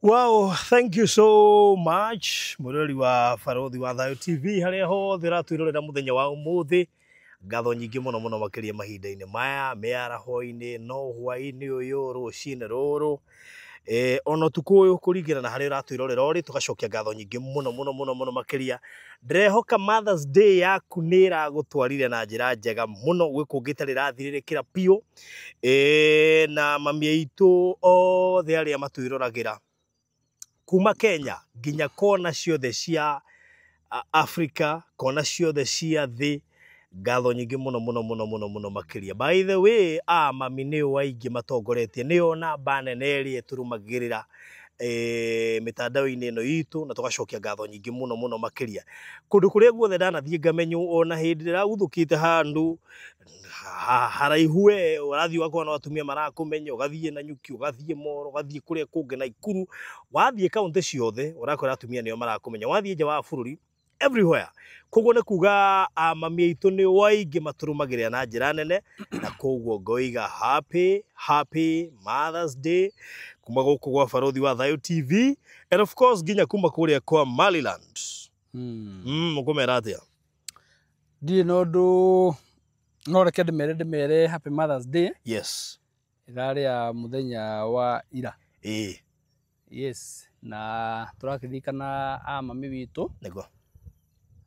Wow, thank you so much mwĩroreri wa Barothi wa Thayo TV harĩa hothe ũratwĩrorera mũthenya wa ũmũthĩ. Ngatho nyingĩ mũno mũno makĩria mahinda-inĩ maya, mĩaraho-inĩ, no hwaĩ-inĩ ũyũ, rũcinĩ rũrũ, ona ũtukũ ũyũ kũringana na harĩa ũratwĩrorera ũrĩ, tũgacokia ngatho nyingĩ mũno mũno mũno mũno makĩria. Ndĩrehoka Mother's Day yaku nĩ ĩragũtwarire na njĩra njega mũno, gwĩ kũngĩ ĩtarĩ ĩrathirĩrĩkĩra biũ. Na mami aitũ othe arĩa matwĩroragĩra kuma Kenya nginya kona ciothe cia Africa, kona ciothe cia thĩ, ngatho nyingĩ mũno mũno mũno mũno mũno makĩria. By the way, a mami nĩo aingĩ matongoretie, nĩo namba nene ĩrĩa ĩtũrũmagĩrĩra mĩtandao-inĩ ĩno itũ, na tũgacokia ngatho nyingĩ mũno mũno makĩria. Kũndũ kũrĩa guothe ndanathiĩ ngamenywo, ona hĩndĩ ĩrĩa ndĩraguthũkĩte handũ haraihu we, ũrathiĩ ũgakora no atumia marakũmenya, ũgathiĩ Nanyuki, ũgathiĩ Moro, ũgathiĩ kũrĩa kũngĩ Naikuru, wathiĩ kaũntĩ ciothe ũrakora atumia nĩo marakũmenya, wathiĩ nja wa bũrũri everywhere. Koguo nĩ kuga mami aitũ nĩ aingĩ matũrũmagĩrĩra na njĩra nene, na koguo ngoiga happy happy Mother's Day kuma gũkũ gwa Barothi wa Thayo TV and of course nginya kuma kũrĩa kwa Maryland. Mũkũmera atĩa? Ndirĩ na ũndũ, no reke ndĩmere happy Mother's Day. Yes. Ĩrarĩ ya mũthenya wa ira. Yes, na tũrakĩririkana a mami witũ. Nĩguo.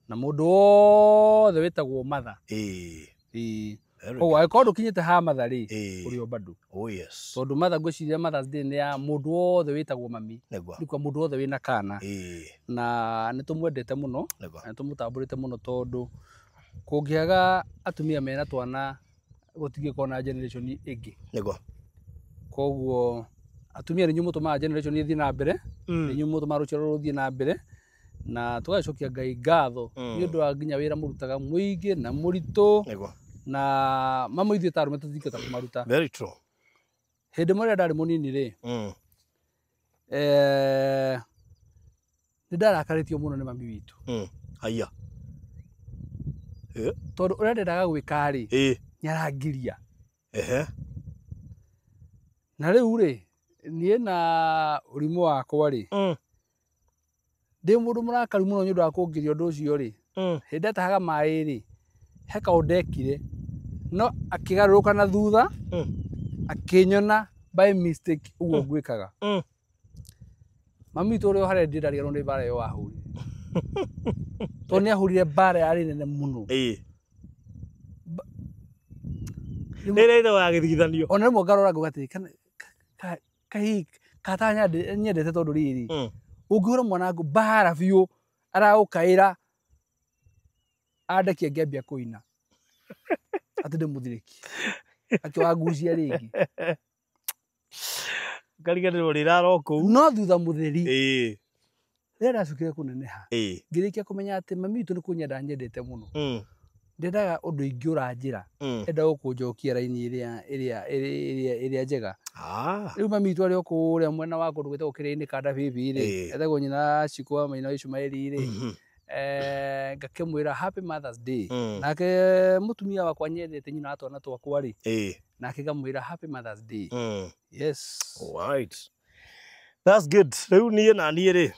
Na mũndũ wothe wĩtagwo mother. Ĩĩ. Koguo angĩkorwo ndũkinyĩte ha mother rĩ, ũrĩ o bado. Oh yes. Tondũ mother, ngwĩciria Mother's Day nĩ ya mũndũ wothe wĩtagwo mami. Nĩguo. Nĩ kuga mũndũ wothe wĩna kana. Na nĩ tũmwendete mũno. Nĩguo. Na nĩ tũmũtambũrĩte mũno tondũ kũngĩaga atumia mena twana gũtingĩkorwo na generation ĩngĩ. Nĩguo. Koguo atumia nĩ inyuĩ mũtũmaga generation ĩthiĩ na mbere, nĩ inyuĩ mũtũmaga rũciaro rũthiĩ na mbere, na tũgagĩcokia Ngai ngatho nĩ ũndũ wa nginya wĩra mũrutaga mũingĩ na mũritũ. Nĩguo. Na mamwe ithuĩ ta arũme tũtingĩhota kũmaruta. Very true. Hĩndĩ ĩmwe rĩrĩa ndarĩ mũnini rĩ, nĩ ndarakarĩtio mũno nĩ mami witũ. Haiya. Tondũ ũrĩa ndendaga gwĩka rĩ, nĩ arangiria. Na rĩu rĩ, niĩ na ũrimũ wakwa rĩ, ndĩ mũndũ mũrakaru mũno nĩ ũndũ wa kũngiria ũndũ ũcio rĩ, hĩndĩ ndatahaga maĩ rĩ, he kaũndũ ndekire, no akĩgarũrũka na thutha, akĩnyona by mistake ũguo ngwĩkaga. Mami witũ ũrĩa o harĩa ndĩ ndariganĩrwo nĩ mbara ĩyo ahũrire. Tondũ nĩ ahũrire mbara yarĩ nene mũno. Nĩ ĩrĩa ya gĩthigithanio. Ona rĩmwe ngarora ngauga atĩrĩ, kana kahi kata nyendete tondũ rĩrĩ, ũngĩhũra mwanangu mbara biũ, aragũkaĩra, andekie ngĩambia kũina. Atĩ ndĩmũthirĩkie. Akĩwangucia rĩngĩ. Ngariganĩrwo rĩrara o kũu. No thutha mũtheri, rĩrĩa ndacokire kũneneha, ngĩrĩkia kũmenya atĩ mami witũ nĩ kũnyenda nyendete mũno. Ndendaga ũndũ ingĩũra njĩra, endaga gũkũnjokia raini ĩrĩa njega. Rĩu mami witũ arĩ o kũrĩa mwena wa kũndũ gwĩtagwo Kĩrĩinĩ Kanda Bibi rĩ, etagwo nyina Cikũ wa Maina wa Ishumaeli rĩ, ngakĩmwĩra happy Mother's Day. Nake mũtumia wakwa nyendete nyina wa twana twakwa rĩ, nake ngamwĩra happy Mother's Day. Yes. Right. That's good. Rĩu niĩ na niĩ rĩ,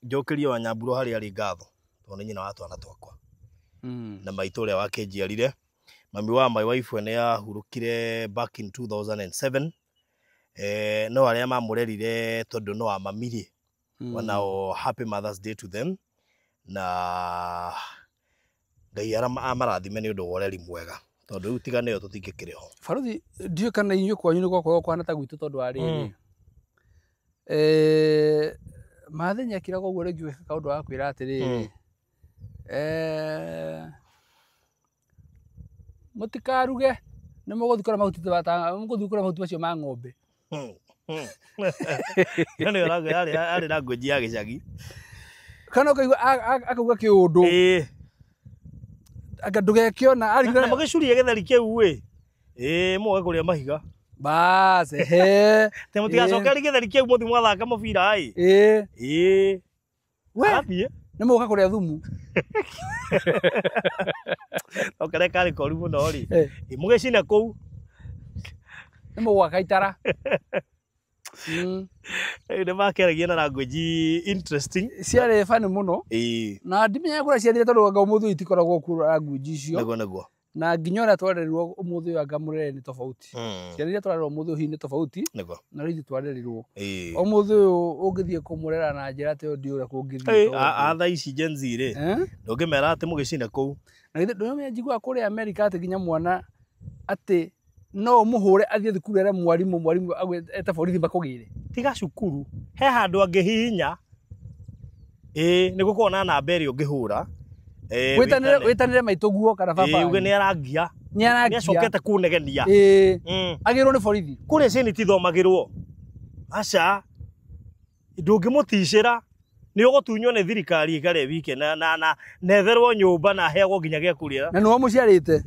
njokerie wa Nyamburo harĩa arĩ ngatho tondũ nĩ nyina wa twana twakwa. Na maitũ ũrĩa wakĩnjiarire. Mami wa my wife we nĩ ahurũkire back in 2007. No arĩa mamũrerire tondũ no a mami rĩ, onao happy Mother's Day to them. Na Ngai amarathime nĩ ũndũ wa ũreri mwega tondũ rĩu tiga nĩyo tũtingĩkĩrĩ ho. Barothi, ndiũĩ kana inyuĩ kwanyu nĩ gwakoragwo kũhana ta gwitũ tondũ wa rĩrĩ, Mathenya akĩraga ũguo rĩngĩ ũgĩka kaũndũ agakwĩra atĩrĩrĩ, mũtikaruge nĩ mũgũthiĩ kũrĩa mahuti mũgũthiĩ kũrĩa mahuti macio ma ng'ombe. Ĩyo nĩyo yarĩ language ya gĩcagi. Kana ũkaigua akauga kĩũndũ. Anga ndũgekĩona, arĩ Na mũgĩcurie gĩtheri kĩu ĩ. Mũge kũrĩa mahiga. Bas, ehe. Te mũtigacokerie gĩtheri kĩu mũthiĩ mwathaka mũbira ĩ. We. Athiĩ. Nĩ mũgoka kũrĩa thumu. No karĩa karĩ koru mũno rĩ. Mũgĩcine kũu. Nĩ mũgwaka itara. Nĩ makĩaragia na language interesting. Ciarĩ funny mũno. Na ndimenyaga kũrĩa ciathire tondũ anga ũmũthĩ ũyũ itikoragwo kuo language icio. Nĩguo nĩguo. Na nginya ũrĩa twarerirwo ũmũthĩ ũyũ anga mũrere nĩ tofauti. Ciana iria twarerwo ũmũthĩ ũyũ hihi nĩ tofauti. Nĩguo. Na rĩu ithuĩ twarerirwo. Ũmũthĩ ũyũ ũngĩthiĩ kũmũrera na njĩra ta ĩyo ndiũĩ ũrĩa kũngĩthiĩ. A thaa ici Gen Z rĩ, ndũngĩmera atĩ mũgĩcine kũu. Na githĩ ndũramenya njiguaga kũrĩa Amerika atĩ nginya mwana atĩ no ũmũhũre athiĩ thukuru ere mwarimũ, mwarimũ ete borithi makũgĩre. Tiga cukuru, he handũ angĩhihinya. Nĩ gũkoragwo na namba ĩrĩa ũngĩhũra. Wĩtanĩre maitũ guo kana baba. Uge nĩ arangia. Nĩ arangia. Nĩ acokete kũnegenia. Agĩrwo nĩ borithi. Kũrĩa ciana itithomagĩrwo. Aca. Ndũngĩmũticĩra. Nĩ ũgũtunywo nĩ thirikari ĩkare wike na netherwo nyũmba na aheagwo nginya gĩa kũrĩa. Na nĩwe mũciarĩte.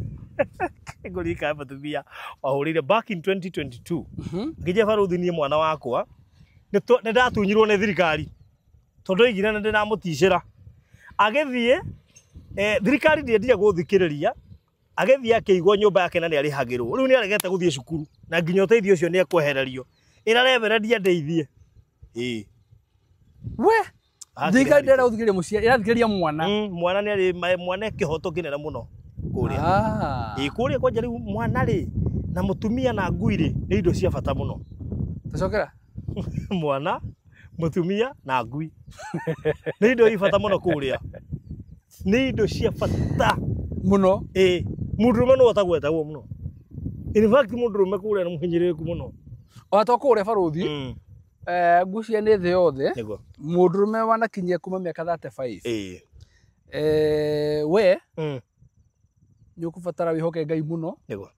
Ngũririkana mũtumia wahũrĩire back in 2022. Ngĩnjia barũthi niĩ mwana wakwa. Nĩ ndatunyirwo nĩ thirikari. Tondũ oigire nĩ ndĩramũticĩra. Agĩthiĩ, thirikari ndĩendire gũthikĩrĩria. Agĩthiĩ akĩigwo nyũmba yake na nĩ arĩhagĩrwo. Rĩu nĩ aregete gũthiĩ cukuru na nginya ũteithio ũcio nĩ ekwehererio. Ĩra reverend andeithie. We thirikari ndĩrenda gũthikĩrĩria mũciari, ĩrathikĩrĩria mwana. Mwana nĩ arĩ mwana kĩhoto kĩnene mũno kũrĩa. Kũrĩa kwanja rĩu mwana rĩ na mũtumia na ngui rĩ nĩ indo cia bata mũno. Tũcokera? Mwana, mũtumia na ngui. Nĩ indo i bata mũno kũrĩa. Nĩ indo cia bata mũno. Mũndũrũme no atagwetagwo mũno. In fact mũndũrũme kũrĩa nĩ mũhinyĩrĩrĩku mũno. Ona to kũrĩa barũthi. Ngwĩciria nĩ thĩ yothe. Nĩguo. Mũndũrũme wanakinyia kuma mĩaka 35. We nĩ ũkũbatara wĩhoke Ngai mũno. Nĩguo.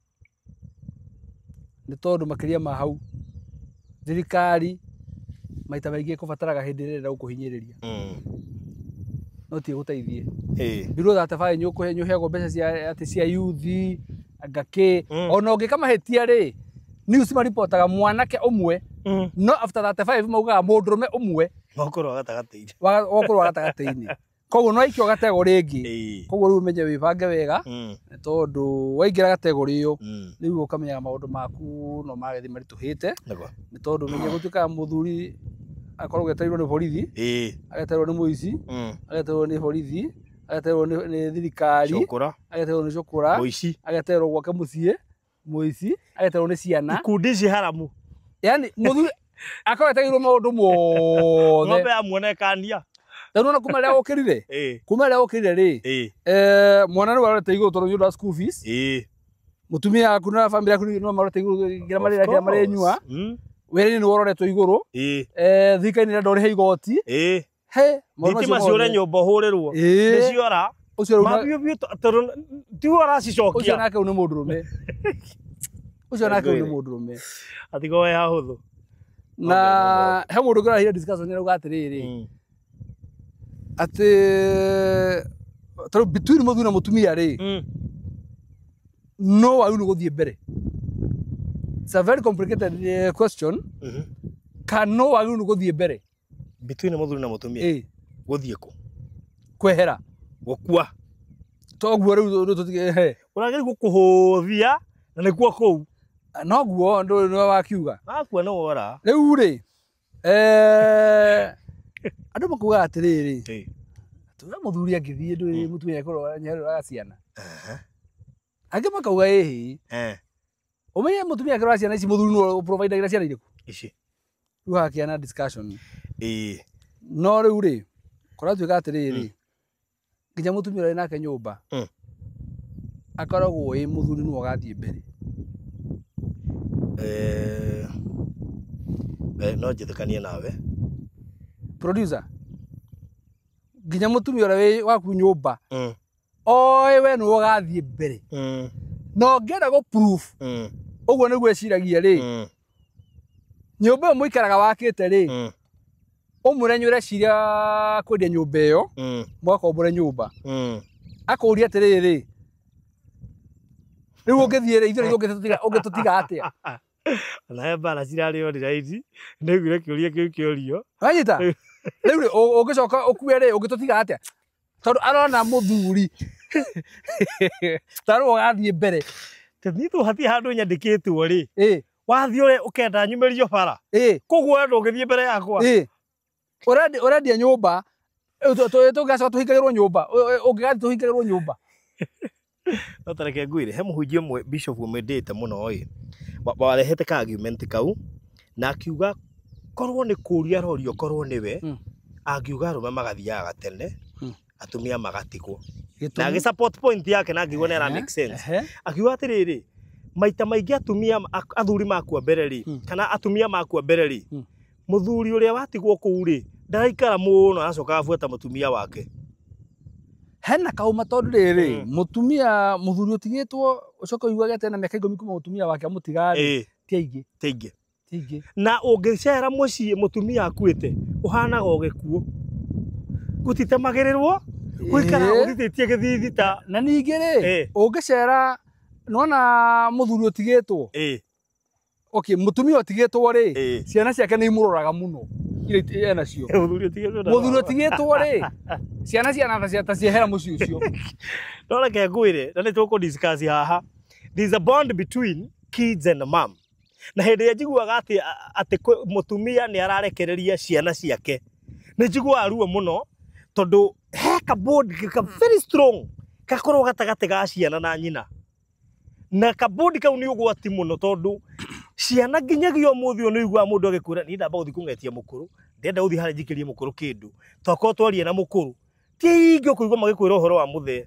Nĩ tondũ makĩria ma hau thirikari maita maingĩ ĩkũbataraga hĩndĩ ĩrĩa ĩrenda gũkũhinyĩrĩria. No ti ĩgũteithie. Below 35 nĩ ũheagwo mbeca cia atĩ cia youth anga kĩ. Ona ũngĩka mahĩtia rĩ, news maripotaga mwanake ũmwe. No after 35 maugaga mũndũrũme ũmwe. Wakorwo gatagatĩ-inĩ. Wakorwo gatagatĩ-inĩ. Koguo no aikio gategũrĩ ĩngĩ. Koguo rĩu ũmenye wĩbange wega. Nĩ tondũ waingĩra gategũrĩ ĩyo, rĩu ũkamenyaga maũndũ maku no magĩthiĩ maritũhĩte. Nĩ tondũ ũmenye gũtuĩkaga mũthuri akorwo agetereirwo nĩ borithi, agetereirwo nĩ mũici, agetereirwo nĩ borithi, agetereirwo nĩ thirikari, agetereirwo nĩ cũkũra, agetereirwo gwake mũciĩ, mũici, agetereirwo nĩ ciana. Ikundi ici haramu. Yaani mũthuri akorwo etereirwo maũndũ mothe. Ng'ombe yamuona ĩkania. Rĩu nĩwona kuma rĩrĩa ũkĩrire? Kuma rĩrĩa ũkĩrire rĩ, mwana nĩwe ũrorete igũrũ tondũ nĩ ũndũ wa school fees. Mũtumia waku na bamĩrĩ yaku no marorete igũrũ nginya marĩra kĩrĩa marĩnyua. Wĩra-inĩ nĩwe ũroretwo igũrũ. Thirikari nĩ ĩrenda ũrĩhe igoti. He, maũndũ macio Thitima ciũre mothe. nyũmba ũhũrĩrwo. Nĩ ciora. Mabiũ biũ tondũ tiwe ũracicokia. Ũcio nake ũyũ nĩ mũndũrũme. Ũcio nake ũyũ nĩ mũndũrũme. Atigo we hahũthũ. Na he mũndũ ũngĩ ũrahire discussion nĩ arauga atĩrĩrĩ. Atĩ tondũ between mũthuri na mũtumia rĩ, no wagĩrĩirwo nĩ gũthiĩ mbere. It's a very complicated question. Kana no wagĩrĩirwo nĩ gũthiĩ mbere? Between mũthuri na mũtumia? Gũthiĩ kũ? Kwehera. Gũkua. Toguo rĩu tũtige he. Ũragĩrĩirwo kũhũthia na nĩkuo kũu. Noguo ndũ nĩwe wakiuga. Wakua nĩ wora. Rĩu rĩ, andũ makugaga atĩrĩrĩ, tuge mũthuri angĩthiĩ ndũĩ mũtumia nĩaroraga ciana. Angĩ makauga ĩhĩ. Ũmenye mũtumia akĩrora ciana ici mũthuri nĩwe ũprovidagĩra ciana irĩkũ? Ici. Rĩu hakĩa na discussion. No rĩu rĩ, kũratuĩka atĩrĩrĩ, nginya mũtumia ũrĩa nake nyũmba, akoragwo ĩ mũthuri nĩwe ũgathiĩ mbere. No njĩtĩkanie nawe. Producer, nginya mũtumia ũrĩa wĩ waku nyũmba, oĩ we nĩwe ũgathiĩ mbere. Na ũngĩenda gũ proof, ũguo nĩguo eciragia rĩ, nyũmba ĩyo mũikaraga wakĩte rĩ, ũmwĩre nĩ ũreciria kwendia nyũmba ĩyo, mũgakombore nyũmba. Akũrie atĩrĩrĩ, rĩu ũngĩthiĩ rĩ, ithuĩ ũngĩtũtiga atĩa? Na he mbara cirarĩ online, nĩaiguire kĩũria kĩu kĩũrio. Wanyita? Rĩu rĩ, ũngĩcoka ũkue rĩ, ũngĩtũtiga atĩa? Tondũ arona mũthuri tarĩ we ũgathiĩ mbere. Niĩ tu hatirĩ handũ nyandĩkĩtwo rĩ. Wathiĩ ũrĩa ũkenda nyumĩrio bara. Koguo we ndũngĩthiĩ mbere yakwa. Ũrendia nyũmba tũgacoka tũhingagĩrwo nyũmba ũngĩgathiĩ tũhingagĩrwo nyũmba. No ta reke ngwĩre he mũhunjia ũmwe bishop ũmwe ndĩte mũno ĩ warehete ka argument kau na akiuga korwo nĩ kũria arorio korwo nĩwe angiuga arũme magathiaga tene atumia magatigwo na agĩ support point yake na angiuga nĩ ara make sense. Akiuga atĩrĩrĩ maita maingĩ atumia athuri makua mbere rĩ kana atumia makua mbere rĩ mũthuri ũrĩa watigwo kũu rĩ ndaraikara mũno aracoka abuata mũtumia wake. Hena kauma tondu rĩrĩ mũtumia mũthuri ũtigĩtwo ũcoke ũiguage atĩ ena mĩaka 10 kuma mũtumia wake amũtiga rĩ ti aingĩ ti aingĩ. Na ũngĩcera mũciĩ mũtumia akuĩte ũhanaga o gĩkuũ gũtitemagĩrĩrwo gũikaraga gũthitĩtie gĩthithi ta na ningĩ rĩ ũngĩcera nona mũthuri ũtigĩtwo okay mũtumia ũtigĩtwo rĩ ciana ciake nĩ imũroraga mũno iria ena cio mũthuri ũtigĩtwo rĩ ciana ciana ta ciehera mũciĩ ũcio. No reke ngwĩre na nĩ tũkũ discuss haha there is a bond between kids and mom. Na hĩndĩ ĩrĩa njiguaga atĩ mũtumia nĩ ararekereria ciana ciake nĩ njiguaga ruo mũno tondũ he ka bond ka very strong gakorwo gatagatĩ ga ciana na nyina na ka bond kau nĩ ũgwati mũno tondũ ciana nginyagia ũmũthĩ ũyũ nĩ ũiguaga mũndũ agĩkwĩra niĩ ndamba gũthiĩ kũng'etia mũkũrũ ndĩrenda gũthiĩ harĩa njikĩrie mũkũrũ kĩndũ tokorwo twarie na mũkũrũ ti aingĩ ũkũigua magĩkwĩra ũhoro wa mũthee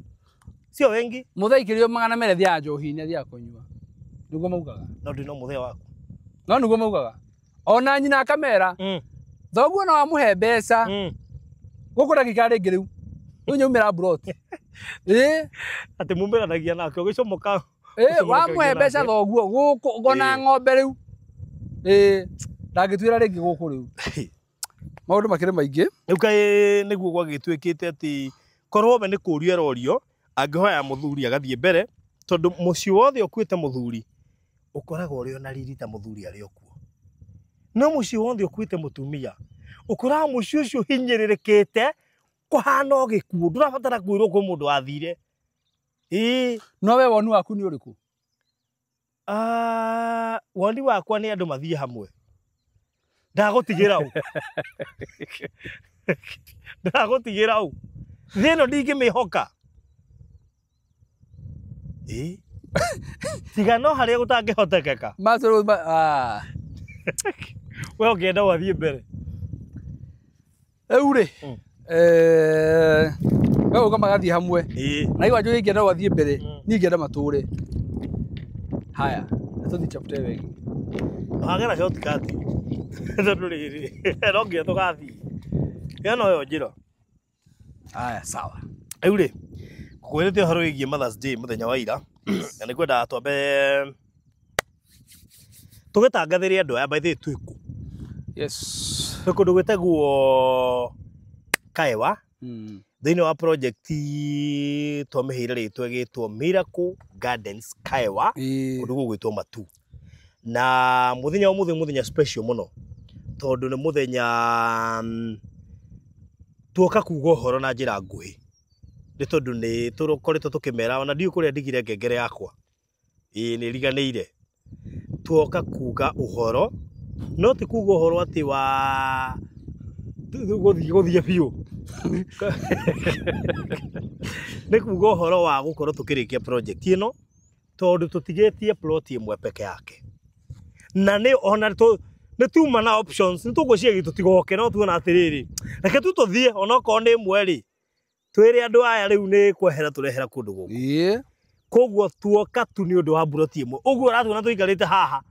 sio wengi. Mũthee ikĩrio 200 thiaga njohi-inĩ athiaga kũnyua nĩguo maugaga. No ndĩ no mũthee waku no nĩguo maugaga ona nyina akamera thoguo no amũhe mbeca gũkũ ndagĩikara rĩngĩ rĩu rĩu nyaumĩra mburoti. Atĩ mumĩranagia nake ũgĩcomoka wamũhe mbeca thoguo gũkũ ngona ng'ombe rĩu ndangĩtuĩra rĩngĩ gũkũ rĩu. Maũndũ makĩrĩ maingĩ. Rĩu kaĩ nĩguo gwagĩtuĩkĩte atĩ korwo we nĩ kũrio arorio angĩhoya mũthuri agathiĩ mbere tondũ mũciĩ wothe ũkuĩte mũthuri ũkoragwo ũrĩ ona riri ta mũthuri arĩ o kuo. No mũciĩ wothe ũkuĩte mũtumia ũkoraga mũciĩ ũcio ũhinyĩrĩrĩkĩte kũhana o gĩkuũ ndũrabatara kwĩrwo kwĩ mũndũ wathire. No we woni waku nĩ ũrĩkũ? Woni wakwa nĩ andũ mathiĩ hamwe ndagũtigĩra ũ ndagũtigĩra ũ thĩ ĩno ndingĩmĩhoka. Tiga no harĩa gũtangĩhotekeka. We ũngĩenda wathiĩ mbere rĩu rĩ we uga magathiĩ hamwe na igua njũĩ ingĩenda wathiĩ mbere niĩ ingĩenda matũre. Haya tũthiĩ chapter ĩyo ĩngĩ wagera shortcut tondũ rĩrĩ no nginya tũgathiĩ ĩyo noyo njĩra. Haya sawa. Rĩu rĩ ngũkwĩrĩte ũhoro wĩgiĩ Mother's Day mũthenya wa ira na nĩ kwendaga twambe tũgĩtangathĩre andũ aya by the way twĩ kũ. Yes. Twĩ kũndũ gwĩtagwo Kaewa thĩinĩ wa project twamĩheire rĩtwa ĩgĩtwo Miracle Gardens Kaewa kũndũ gũgwĩtwo Matu. Na mũthenya wa mũthĩ mũthenya special mũno tondũ nĩ mũthenya tuoka kuga ũhoro na njĩra nguhĩ nĩ tondũ nĩ tũkoretwo tũkĩmera ona ndiũĩ kũrĩa ndigire ngengere yakwa nĩ riganĩire. Tuoka kuga ũhoro no ti kuga ũhoro atĩ wa gũthiĩ biũ nĩ kuga ũhoro wa gũkorwo tũkĩrĩkia project ĩno tondũ tũtigĩtie plot ĩmwe peke yake na nĩ ona nĩ tuma na options nĩ tũgwĩciria tũtigoke no tuona atĩrĩrĩ reke tu tũthiĩ onokorwo nĩ ĩmwe rĩ twĩre andũ aya rĩu nĩ kwehera tũrehera kũndũ gũkũ. Koguo tuoka tu nĩ ũndũ wa mburoti ĩmwe ũguo ũratuona tũikarĩte haha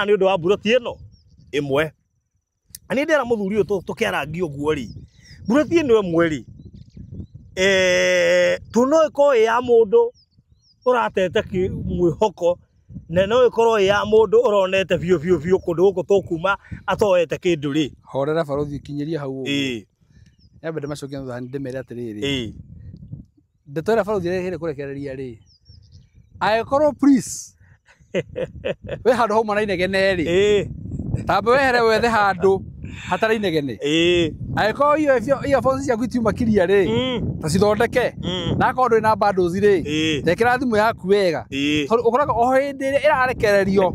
nĩ ũndũ wa mburoti ĩno ĩmwe. Na nĩ ndĩra mũthuri ũyũ tũkĩarangia ũguo rĩ mburoti ĩno ĩmwe rĩ tu no ĩkorwo ĩ ya mũndũ ũratete mwĩhoko na no ĩkorwo ĩ ya mũndũ ũronete biũ biũ biũ kũndũ gũkũ tũkuma atoete kĩndũ rĩ. Horera barothi kinyĩria hau ũguo. Nyambe ndĩmacokie thutha ndĩmere atĩrĩrĩ ndeto ĩrĩa barothi ĩrehire kũrekereria rĩ angĩkorwo please we handũ hauma na inegene rĩ tamba wehere wethe handũ hatarĩ inegene angĩkorwo earphones ciaku itiuma kiria rĩ ta cithondeke na akorwo ndũrĩ na bundles rĩ tekĩra thimũ yaku wega tondũ ũkoraga o hĩndĩ ĩrĩa ĩrarekererio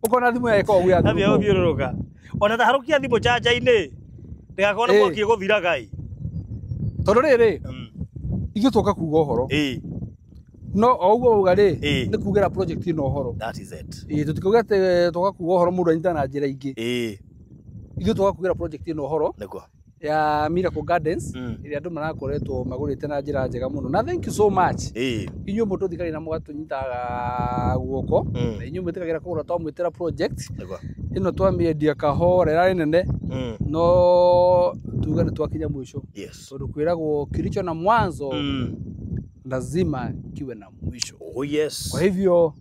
Ũkona thimũ ya ĩkoragwo ya Thambia gũthiũrũrũka. Ona ta harũkia thimũ chanja-inĩ. Ndĩgakorwo na mwaki ĩgũthira gai. Tondũ rĩrĩ ithuĩ tũka kuga ũhoro. No o ũguo wauga rĩ nĩ kugĩra project ĩno ũhoro. That is it. Tũtikauga atĩ tũka kuga ũhoro mũndũ anyitana na njĩra ingĩ. Ithuĩ tũka kugĩra project ĩno ũhoro. Nĩguo. Ya Miracle Gardens ĩrĩa andũ marakoretwo magũrĩte na njĩra njega mũno. Na thank you so much. Inyuĩ mũtũthikagĩrĩria na mũgatũnyitaga guoko. Na inyuĩ mwĩtĩkagĩra kũgũra twamwĩtĩra project. Nĩguo. Ĩno twamĩendia kahora ĩrarĩ nene. No tuge nĩ twakinya mũico. Yes. Tondũ kwĩragwo kilicho na mwanzo lazima kiwe na mwisho. Oh yes. Kwa hivyo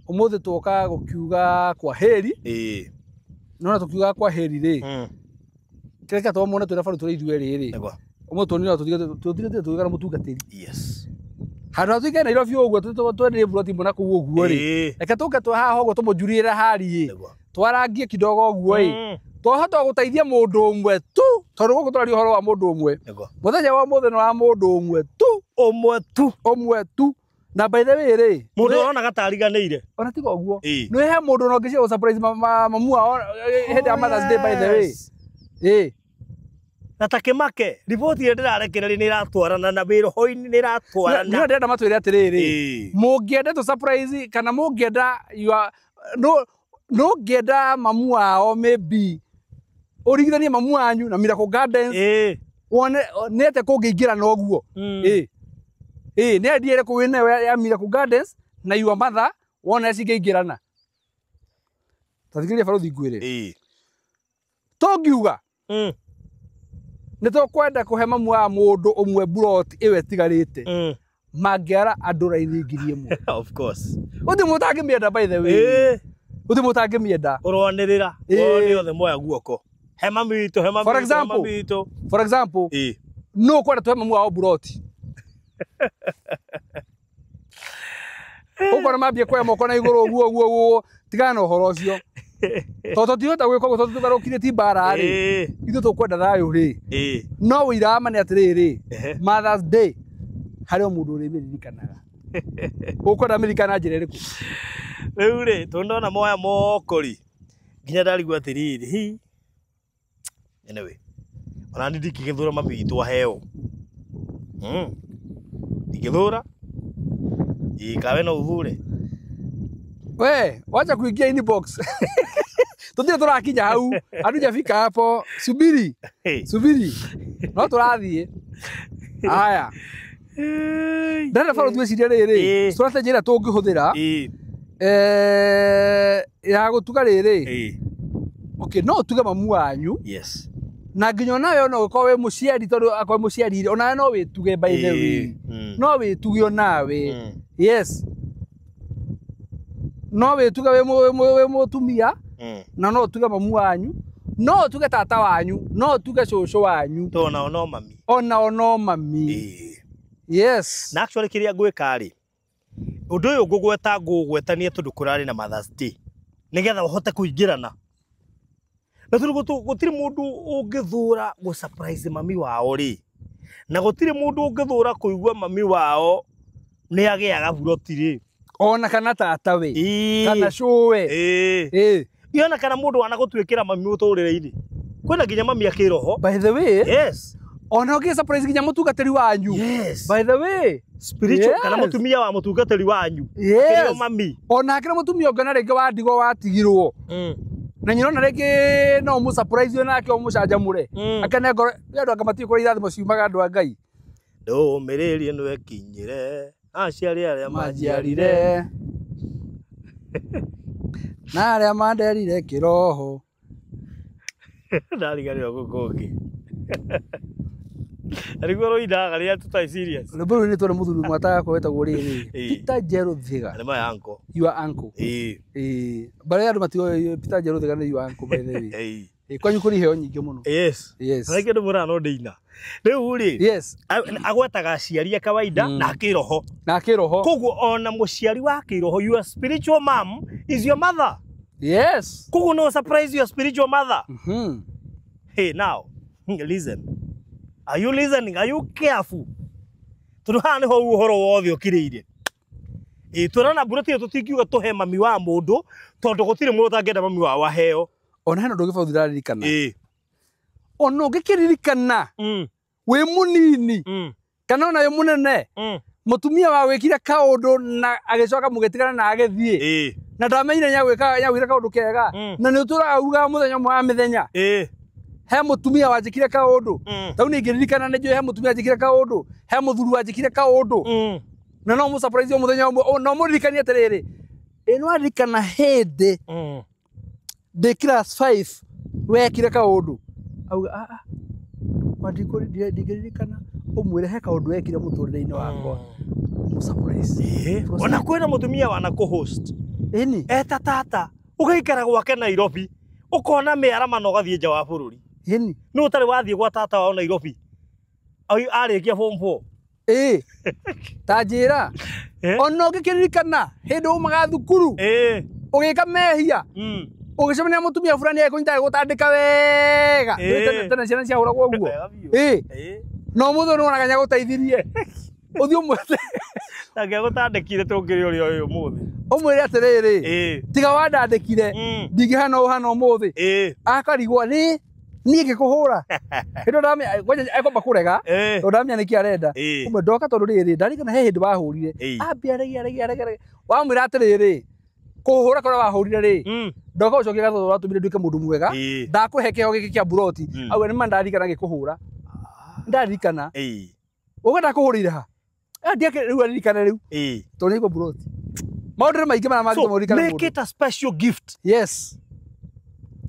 ũmũthĩ twoka gũkiuga kwa heri. Nona tũkiuga kwa heri rĩ. Kĩrĩa kĩratũma muone twĩna baru tũrĩ ithuĩ erĩ rĩ. Nĩguo. Ũmũthĩ tuonire tũthirĩte tũgĩkara mũtungatĩri. Yes. Handũ ha tũikare Nairobi ũguo twenderie buroti ĩmwe na kũu ũguo rĩ. Reke tũke twĩ haha ũguo tũmũnjurĩre hari ĩ. Twarangie kidogo ũguo ĩ. Twahota gũteithia mũndũ ũmwe tu. Tondũ gũkũ tũraria ũhoro wa mũndũ ũmwe. Mũthenya wa ũmũthĩ nĩ wa mũndũ ũmwe tu. Ũmwe tu. Ũmwe tu. Na by the way rĩ, mũndũ ũronaga ta ariganĩire. Ona tiga ũguo. Nĩ he mũndũ ona ũngĩcia gũ surprise mamu wao hĩndĩ ya Mother's Day by the way. Na ta kĩmake riboti ĩrĩa ndĩrarekereria nĩ ĩratwarana na wĩroho-inĩ nĩ ĩratwarana. Nĩ ndĩrenda matwĩre atĩrĩrĩ, mũngĩenda tũ surprise kana mũngĩenda nũngĩenda mamu wao maybe ũringithanie mamu wanyu na Miracle Gardens wone nĩ atĩa kũngĩingĩrana ũguo. Nĩ idea ĩrĩkũ wĩnayo ya Miracle Gardens na your mother wone cingĩingĩrana. Ta thikĩrĩria barothi ngwĩre. Tũngiuga nĩ tũkwenda kũhe mamu wa mũndũ ũmwe buroti ĩyo ĩtigarĩte mangĩara andũ raini 1000. Of course. Gũtirĩ mũndũ ũtangĩmĩenda by the way. Gũtirĩ mũndũ ũtangĩmĩenda. Ũrwanĩrĩra. Nĩ othe moya guoko. He mami witũ, he mami witũ, he mami witũ. For example, no ũkwenda tũhe mamu wao buroti. Ũkona mambie kuoya moko na igũrũ ũguo ũguo ũguo tigana na ũhoro ũcio. Tondũ tũtihota gwĩka ũguo tondũ tũgarũkire ti mbara rĩ. Ithuĩ tũkwenda thayũ rĩ. No ũira wa ma nĩ atĩrĩrĩ, Mother's Day harĩ o mũndũ ũrĩmĩririkanaga. Ũkwenda mĩririkana na njĩra ĩrĩkũ? Rĩu rĩ, tondũ ndona moya moko rĩ, nginya ndarigwo atĩrĩrĩ, hi. Anyway, ona niĩ ndingĩgĩthũra mami witũ aheo. Ndingĩthũra. Kawe no ũthure. We, wacha kuingia inbox. Tũtirĩ tũrakinya hau. Hatujafika hapo. Subiri. Subiri. No tũrathiĩ. Haya. Ndĩrenda bado twĩcirie rĩrĩ. Strategy ĩrĩa tũngĩhũthĩra. Ya gũtuga rĩrĩ. Okay, no ũtuge mamu wanyu. Yes. Na nginya onawe no ũkorwo wĩ mũciari tondũ akorwo mũciari rĩ, onawe no wĩtuge by the way. No wĩtuge onawe. Yes. No wĩtuge wĩ mũtumia na no ũtuge mamu wanyu, no ũtuge tata wanyu, no ũtuge cũcũ wanyu. To onao no mami. Onao no mami. Yes. Na actually kĩrĩa ngwĩka rĩ, ũndũ ũyũ ngũgweta ngũgwetania tondũ kũrarĩ na Mother's Day nĩgetha ũhote kũingĩrana. Na tondũ gũtirĩ mũndũ ũngĩthũra gũ surprise mami wao rĩ, na gũtirĩ mũndũ ũngĩthũra kũigua mami wao nĩ agĩaga buroti rĩ. Ona kana tata we. Kana cũwe. Iona kana mũndũ wanagũtuĩkĩra mami mũtũrĩre-inĩ. Kwĩna nginya mami akĩroho. By the way. Yes. Ona ũngĩ surprise nginya mũtungatĩri wanyu. Yes. By the way. Spiritual kana mũtumia wa mũtungatĩri wanyu. Yes. Akĩrĩ o mami. Ona akĩrĩ mũtumia ũngĩ na rĩngĩ wa ndigwa watigirwo. Na nyina ona rĩngĩ no ũmũ surprise nake ũmũcanjamũre. Akene ngoro andũ anga matiũĩ kũrĩa irathimo ciumaga andũ a Ngai. Ndũmĩrĩrie ĩno ĩkinyĩre aciari arĩa manjiarire na arĩa manderire kĩroho. Ndariganĩrwo gũkũ ũngĩ. Arĩguo rũinaga rĩrĩa tũtarĩ serious. Rwĩmbo rũu nĩ twarĩ mũthuri ũmwe atagakwa wetagwo rĩrĩ Peter Njerũ Thiga. Nĩ my uncle. Your uncle. Barĩa andũ matiũĩ Peter Njerũ Thiga nĩ your uncle by the way. Kwanyu kũrĩ iheo nyingĩ mũno. Yes. Yes. Na kĩndũ mũrana no ndĩina. Rĩu rĩ. Yes. Agwetaga aciari a kawaida na kĩroho. Na kĩroho. Koguo ona mũciari wa kĩroho, your spiritual mom is your mother. Yes. Koguo no surprise your spiritual mother. Hey, now, listen. Are you listening? Are you careful? Tondũ haha nĩho ũhoro wothe ũkirĩire. Ĩ twĩrana mburoti ĩyo tũtingiuga tũhe mami wa mũndũ tondũ gũtirĩ mũndũ ũtangĩenda mami wao aheo. Ona hena ũndũ ũngĩ bauthi ndĩraririkana. Ĩ. Ona ũngĩkĩririkana wĩ mũnini kana ona wĩ mũnene, mũtumia wa gwĩkire kaũndũ na agĩcoka mũgĩtigana na agĩthiĩ. Ĩ. Na ndamenyire nĩagwĩka kaũndũ kega. Na nĩ ũtũraga ugaga mũthenya ũmwe wa mĩthenya. Ĩ. He mũtumia wanjĩkire kaũndũ. Tau nĩ ingĩririkana nĩ njũĩ he mũtumia wanjĩkire kaũndũ, he mũthuri wanjĩkire kaũndũ. Na no mũ surprise o mũthenya ũmwe, no mũririkanie atĩrĩrĩ, ĩ nĩ waririkana hĩndĩ ndĩ class 5 wekire kaũndũ. Auga a a ndingĩririkana, ũmwĩre he kaũndũ wekire mũtũrĩre-inĩ wakwa. Mũ surprise. Ĩ. Ona kwĩna mũtumia wana kũ-host. Ĩni. Eta tata ũgaikara gwake Nairobi ũkona mĩarama na ũgathiĩ nja wa bũrũri. Ĩni. Nĩ ũtarĩ wathiĩ gwa tata wao Nairobi arĩkia form 4. Ĩ. Ta njĩra. Ona ũngĩkĩririkana hĩndĩ umaga thukuru ũgĩka mehia ũgĩcemania mũtumia fulani agĩkũnyita agĩgũtandĩka wega. Tene ciana ciahũragwo ũguo. Ĩ. No mũthĩ nĩ wonaga nĩagũteithirie. Ũthiĩ ũmwĩre. Angĩagũtandĩkire tũngĩrĩ ũrĩa ũyũ ũmũthĩ. Ũmwĩre atĩrĩrĩ, tiga wandandĩkire, ndingĩhana ũhana ũmũthĩ. Akarigwo nĩ niĩ ngĩkũhũra. Hĩndĩ ndamenya ngoja ekwamba kũrega, tondũ ndamenya nĩkĩ arenda. Ũmwe ndoka tondũ rĩrĩ, ndarikana he hĩndĩ wahũrire. Ambia arege arege arege. Wamwĩra atĩrĩrĩ, kũhũra kũrĩa wahũrire rĩ, ndoka ũcokie ngatho tondũ watũmire nduĩke mũndũ mwega. Ndakũhe kĩheo gĩkĩ kĩa mburoti. Auga nĩ ma ndarikana ngĩkũhũra. Ndarikana. Ũguo ndakũhũrĩire ha? Ndiake rĩu aririkane rĩu. Tondũ nĩaigua mburoti. Maũndũ nĩ maingĩ marĩa mangĩtũma ũririkane mũndũ. Make it a special gift. Yes.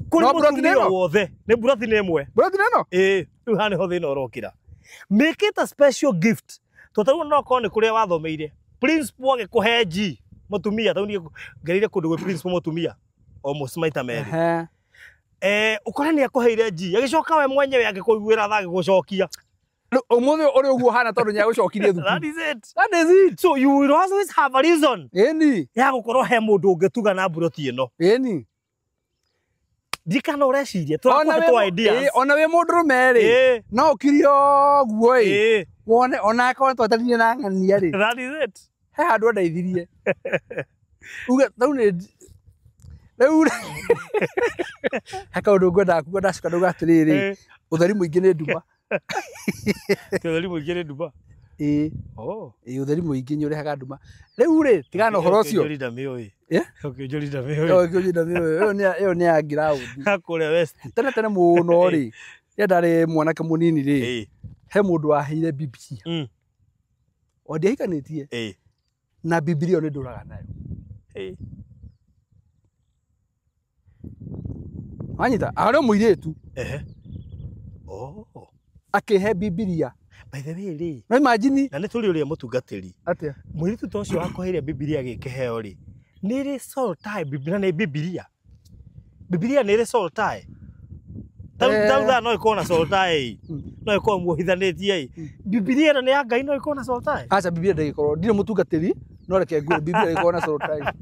Kũrĩ mũtumia wothe. Nĩ mburoti nĩ ĩmwe. Mburoti nĩ ĩno? Ĩ. Rĩu haha nĩho thĩna ũrokĩra. Make it a special gift. Tondũ ta rĩu no korwo nĩ kũrĩa wathomeire. Principal agĩkũhe G mũtumia, tondũ niĩ ngereire kũndũ gwĩ principal mũtumia almost maita merĩ. Ũkore nĩ akũheire G, agĩcoka we mwenyewe agĩkũiguĩra tha agĩgũcokia. Ũmũthĩ ũrĩ ũguo ũhana tondũ nĩagũcokirie thukuru. That is it. That is it. So you will always have a reason. Ĩni. Ya gũkorwo he mũndũ ũngĩtuga na mburoti ĩno. Ĩni. Ndikana ũreciria, tũrakũhe twa ideas. Ona wĩ mũndũrũme rĩ, no ũkirie ũguo ĩ, wone ona akorwo twataririe na ng'ania rĩ. That is it. He handũ andeithirie. Uge rĩu nĩ rĩu he kaũndũ ngwendaga kuga ndacoka ndauga atĩrĩrĩ, ũtheri mũingĩ nĩ nduma. Ũtheri mũingĩ nĩ nduma. Ĩĩ. Ĩĩ, ũtheri mũingĩ nĩ ũrehaga nduma. Rĩu rĩ, tigana na ũhoro ũcio. Ũkĩnjũria ndamĩũĩ. Ũkĩnjũria ndamĩũĩ. Ũkĩnjũria ndamĩũĩ. Ĩyo nĩ ya ground. Kũrĩa West. Tene tene mũno rĩ, rĩrĩa ndarĩ mwanake mũnini rĩ, he mũndũ waheire Bibilia. O ndiahikanĩtie. Na Bibilia ĩyo nĩ ndũraga nayo. Wanyita, arĩ mũirĩtu. Akĩhe Bibilia. By the way rĩ, no imagine na nĩ tũrĩ ũrĩa mũtungatĩri. Atĩa? Mũirĩtu ta ũcio wakũheire Bibilia gĩkĩheo rĩ, nĩ ĩrĩ soul tie Bibilia nĩ Bibilia. Bibilia nĩ ĩrĩ soul tie. Tau thaa no ĩkorwo na soul tie. No ĩkorwo muohithanĩtie. Bibilia ĩno nĩ ya Ngai no ĩkorwo na soul tie. Aca Bibilia ndĩgĩkorwo, ndirĩ mũtungatĩri, no reke ngwĩre Bibilia ĩkorwo na soul tie.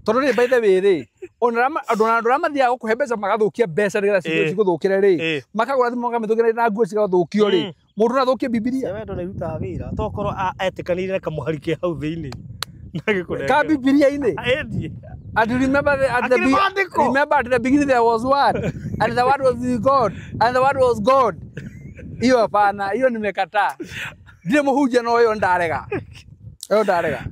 Tondũ rĩ, by the way rĩ, ona andũ arĩa mathiaga gũkũhe mbeca magathũkia mbeca nĩgetha cigũthũkĩre rĩ, makagũra thimũ makamĩthũkĩra na nguo cigathũkio rĩ, mũndũ no athũkie Bibilia. Wendo nĩ ĩrutaga wĩra, tokorwo etĩkanĩire na kamũhari ke hau thĩinĩ. Ka Bibilia-inĩ. And remember at the beginning there was word, and the word was with God, and the word was God. Hiyo hapana, hiyo nimekataa. Ndirĩ mũhunjia no ĩyo ndarega. Ĩyo ndarega.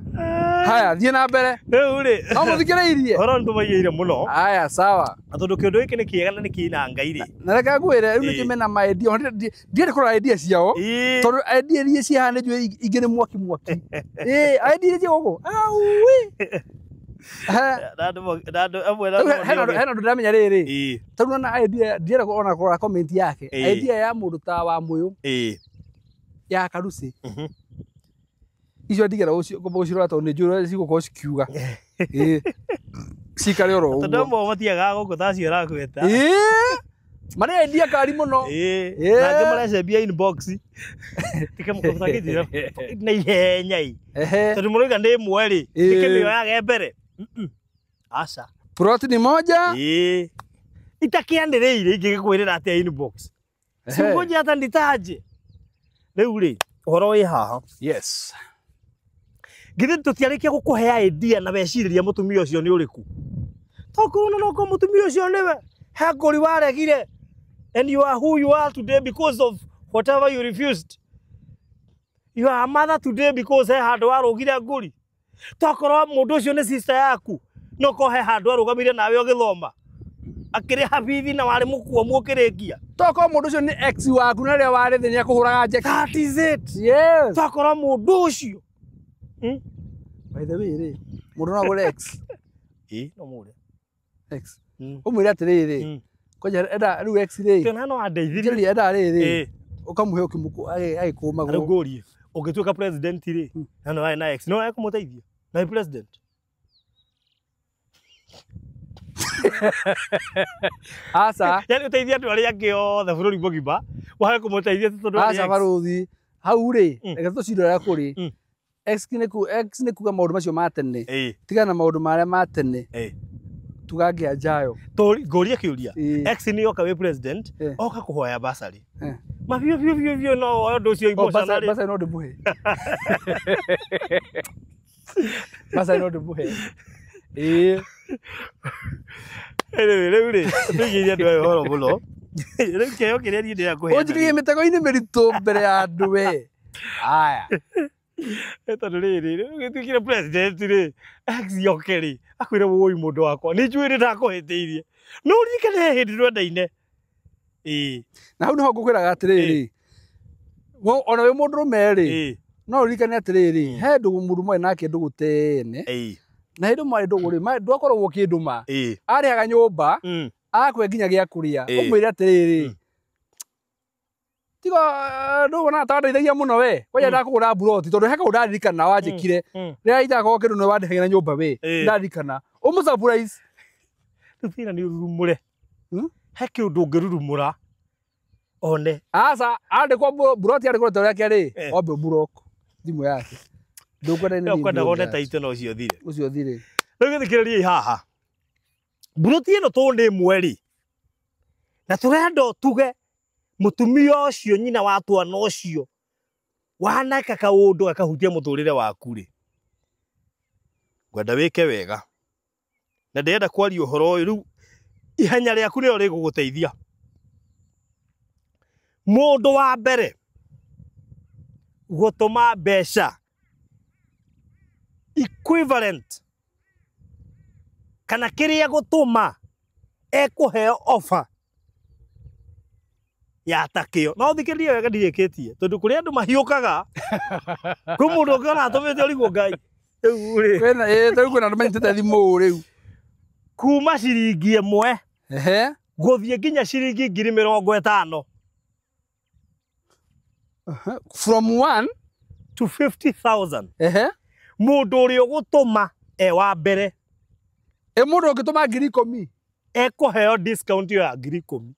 Haya, thiĩ na mbere. Rĩu rĩ, no mũthikĩrĩirie. Ũhoro nĩtũmaigĩire mũno. Haya, sawa. Na tondũ kĩũndũ gĩkĩ nĩ kĩega na nĩ kĩna Ngai rĩ. Na reke ngwĩre, rĩu nĩkĩo mena ma idea, ndiende kũrora idea ciao. Tondũ idea iria ciĩ haha nĩ njũĩ ingĩ nĩ mwaki mwaki. Ĩĩ, idea iria ciĩ gũkũ. Aui. Hena ũndũ ndĩramenya rĩrĩ. Tondũ ona idea ndienda ona kũrora comment yake. Idea ya mũndũ ta wa Mũyũ. Ya Karuci. Icio ndigera gũcirora tondũ nĩ njũĩ ũrĩa cigũkorwo cikiuga. Cikare oro ũguo. Tondũ amwe matiagaga gũkũ ta acio ũrakwĩta. Marĩ idea kari mũno. Na angĩ marecembia inbox. Tikemũkũbutagĩthira na ihenya ĩ. Tondũ mũrauga nĩ ĩmwe rĩ, ndĩkĩmĩoyage mbere. Aca. Plot ni moja. Itakĩanĩrĩire ingĩgĩkwĩrĩra atĩa inbox. Singoja hata nditaje. Rĩu rĩ, ũhoro wĩ haha. Yes. Githĩ tũtiarĩkia gũkũhe idea na wecirĩria mũtumia ũcio nĩ ũrĩkũ? Tokorwo no ko mũtumia ũcio nĩwe he ngũri waregire, and you are who you are today because of whatever you refused. You are a mother today because he handũ warũgire ngũri. Tokorwo mũndũ ũcio nĩ sister yaku, no ko he handũ arũgamire nawe ũgĩthoma, akĩrĩha bithi na warĩ mũkuomu ũkĩrĩkia. Tokorwo mũndũ ũcio nĩ ex waku na rĩrĩa warĩ thĩ nĩakũhũraga njeki. That is it. Yes. Tokorwo mũndũ ũcio. By the way rĩ, mũndũ no agũre ex. Ĩ, no mũgũre. Ex. Ũmwĩre atĩrĩrĩ, kwanja enda rĩu ex rĩ. Tena no andeithirie. Njĩrĩria enda rĩrĩ. Ũkamũhe agĩkũmagwo. Rĩu ngũrie, ũngĩtuĩka president rĩ, na no na ex, no ekũmũteithia? Na president. Aca. Yaani ũteithie andũ arĩa angĩ othe bũrũri mũgima, wage kũmũteithia tondũ arĩ Aca ex. barũthi, hau rĩ, reke tũcirore kũrĩ. Ex nĩ kuga maũndũ macio ma tene. Tigana na maũndũ marĩa ma tene. Tugangĩa njayo. Ngũrie kĩũria. Ex nĩ oka wĩ president, oka kũhoya bursary. Ma biũ biũ biũ biũ no ũndũ ũcio emotionally. Bursary no ndĩmũhe. Bursary no ndĩmũhe. Ĩĩ. Anyway, rĩu rĩ, tũigĩire andũ aya ũhoro mũno. Rĩu kĩheo kĩrĩa niĩ ndĩrakũhe. Ũnjikĩrie mĩtego-inĩ mĩritũ mbere ya andũ we. Aya. Tondũ rĩrĩ, rĩu ũgĩtuĩkire president rĩ, ex yoke rĩ, akwĩre wũi mũndũ wakwa, nĩ njũĩ nĩ ndakũhĩtĩirie. No ũririkane he hĩndĩ twendaine. Ĩĩ. Na hau nĩho ngũkwĩraga atĩrĩrĩ, ona wĩ mũndũrũme rĩ, no ũririkane atĩrĩrĩ, he ndũgũ mũndũ mwarĩ nake ndũgũ tene. Na hĩndĩ mwarĩ ndũgũ rĩ, ndwakoragwo ũkĩndũma. Arĩhaga nyũmba, akwe nginya gĩa kũrĩa. Ũmwĩre atĩrĩrĩ, tiga ndũgũ ta wandeithagia mũno we, kwanja ndakũgũra mburoti tondũ he kaũndũ ndaririkana wanjĩkire. Rĩrĩa itakorwo kĩndũ nĩwe wandĩhagĩra na nyũmba we, ndarikana. Ũmũ surprise. Rĩu thĩna nĩ ũrurumũre. He kĩũndũ ũngĩrurumũra one. Aca, andĩkwo mburoti andĩkwo rĩtwa rĩake rĩ, wambe ũmburoko thimũ yake. Ndũkwenda wone taito na ũcio thire. Ũcio thire. Rĩu gĩthikĩrĩriei haha. Mburoti ĩno tondũ nĩ ĩmwe rĩ, na tũrenda ũtuge mũtumia ũcio nyina wa twana ũcio waneka kaũndũ gakahutia mũtũrĩre waku rĩ, ngwenda wĩke wega. Na ndĩrenda kwaria ũhoro ũyũ rĩu, ihenya rĩaku nĩrĩo rĩgũgũteithia. Mũndũ wa mbere gũtũma mbeca equivalent kana kĩrĩa gũtũma ekũheo offer ya takĩo. No thikĩrĩrie wega ndirĩkĩtie, tondũ kũrĩ andũ mahiũkaga. Kwĩ mũndũ ũngĩ ona atũmĩte ũrigwo Ngai. Rĩu rĩ. Kwĩna, rĩu kwĩna andũ manyitĩte thimũ rĩu. Kuma ciringi ĩmwe gũthiĩ nginya ciringi 50,000. From 1 to 50,000. Mũndũ ũrĩa ũgũtũma e wa mbere. Ĩ mũndũ ũngĩtũma 10,000 ekũheo discount ya 10,000.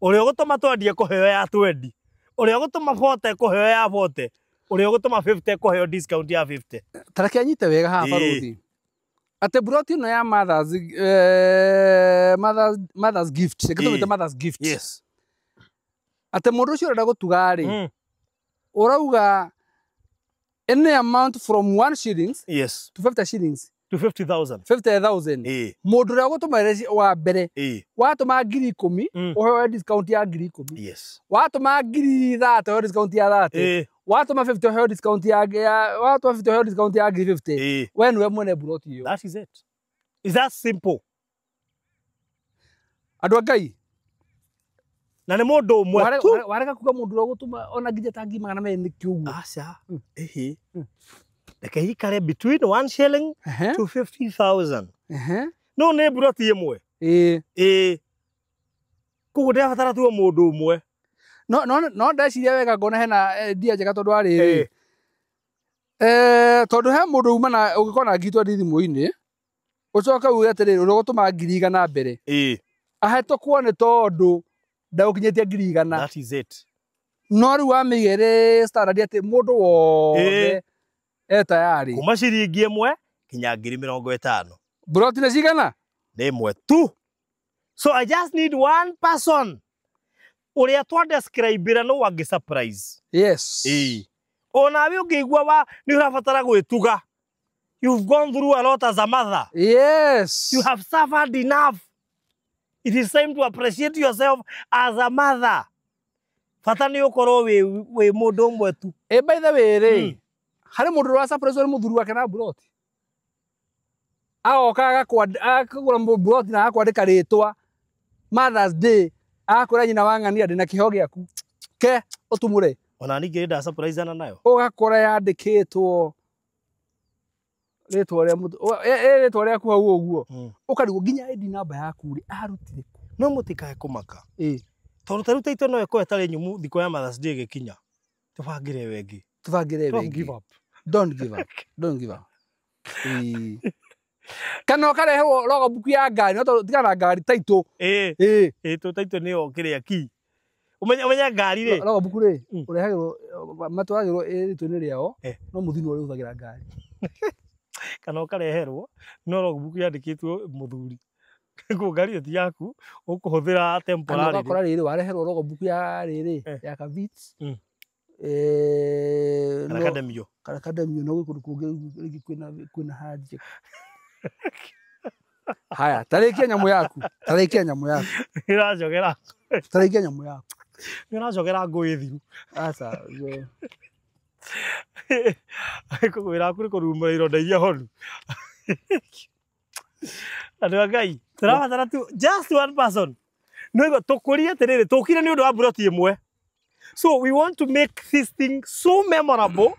Ũrĩa ũgũtũma 20 ekũheo ya 20. Ũrĩa ũgũtũma 40 ekũheo ya 40. Ũrĩa ũgũtũma 50 ekũheo discount ya 50. Ta reke anyite wega haha barũthi. Atĩ mburoti ĩno ya mother's gift. Reke tũmĩte mother's gift. Yes. Atĩ mũndũ ũcio ũrenda gũtuga rĩ, ũrauga any amount from 1 shillings yes to 50 shillings to 50,000. 50,000. Mũndũ ũrĩa ũgũtũma wa mbere, watũma 10,000, ũheo discount ya 10,000. Yes. Watũma 30,000 ũheo discount ya 30. Watũma 50 ũheo discount ya watũma 50 ũheo discount ya 50. We nĩwe mwene mburoti ĩyo. That is it. Is that simple? Andũ a Ngai. Na nĩ mũndũ ũmwe tu. Warega kuga mũndũ ũrĩa ũgũtũma ona nginya ta 200,000 nĩkĩ ũguo? Aca. Ĩhĩ. Reke ikare between 1 shilling to 50,000. No nĩ mburoti ĩmwe. Ĩĩ. Koguo ndĩrabatara tu o mũndũ ũmwe. No ndeciria wega ngona hena ndia njega tondũ wa rĩrĩ. Tondũ he mũndũ uma na ũngĩkorwo na 20,000 thimũ-inĩ, ũcoke uge atĩrĩrĩ, ũrĩa ũgũtũma 100,000 mbere. Ahetũkwo nĩ tondũ ndagũkinyĩtie 100,000. That is it. No rĩu wamĩigĩre standard atĩ mũndũ wothe e tayari. Kuma ciringi ĩmwe nginya 50,000. Mburoti nĩ cigana? Nĩ ĩmwe tu. So I just need one person. Ũrĩa twa describe no angĩ surprise. Yes. Onawe ũngĩigua wa nĩ ũrabatara gwĩtuga. You've gone through a lot as a mother. Yes. You have suffered enough. It is time to appreciate yourself as a mother. Bata nĩ ũkorwo wĩ mũndũ ũmwe tu. By the way rĩ, harĩ mũndũ ũra surprise nĩ mũthuri wake na mburoti. Agoka akagũra mburoti na agakwandĩka rĩtwa Mother's Day, agakwĩra nyina wa ng'ania ndĩna kĩheo gĩaku. Ke ũtumũre. Ona ningĩ nda surprise ana nayo. Ũgakora yandĩkĩtwo rĩtwa rĩa rĩtwa rĩaku hau ũguo. Ũkarigwo nginya ID namba yaku rĩ arutire kũ. No mũtikae kũmaka. Tondũ ta rĩu taitũ no ĩkorwo ĩtarĩ nyũmũ thikũ ya Mother's Day ĩgĩkinya. Tũbangĩre ĩyo ĩngĩ. Tũbangĩre ĩyo ĩngĩ. Don't give up. Don't give up. Don't give up. Kana ũkareherwo logbook ya ngari, no tondũ tigana na ngari taitũ. Taitũ nĩyo kĩrĩa ki. Ũmenye ngari rĩ. Logbook rĩ, ũrehagĩrwo, matwaragĩrwo rĩtwa-inĩ rĩao, no mũthuri nĩwe ũrĩhũthagĩra ngari. Kana ũkareherwo, no logbook yandĩkĩtwo mũthuri. Koguo ngari ĩyo ti yaku, ũkũhũthĩra temporarily. Kana ũgakora rĩrĩ, wareherwo logbook ya rĩrĩ, ya Kavits. Kana Kademio. Kana Kademio, no gwĩ kũndũ kũngĩ rĩngĩ kwĩna hanjĩ. Haya, tarĩkia nyamũ yaku. Tarĩkia nyamũ yaku. Ĩracogera. Tarĩkia nyamũ yaku. Nĩũracogera ngũĩ thiru. Aca. Wĩra waku nĩ kũrurumũra ironda iria honu. Andũ a Ngai, tũrabatara tu just one person. No igua tũkũrie atĩrĩrĩ, tũkire nĩ ũndũ wa mburoti ĩmwe. So we want to make this thing so memorable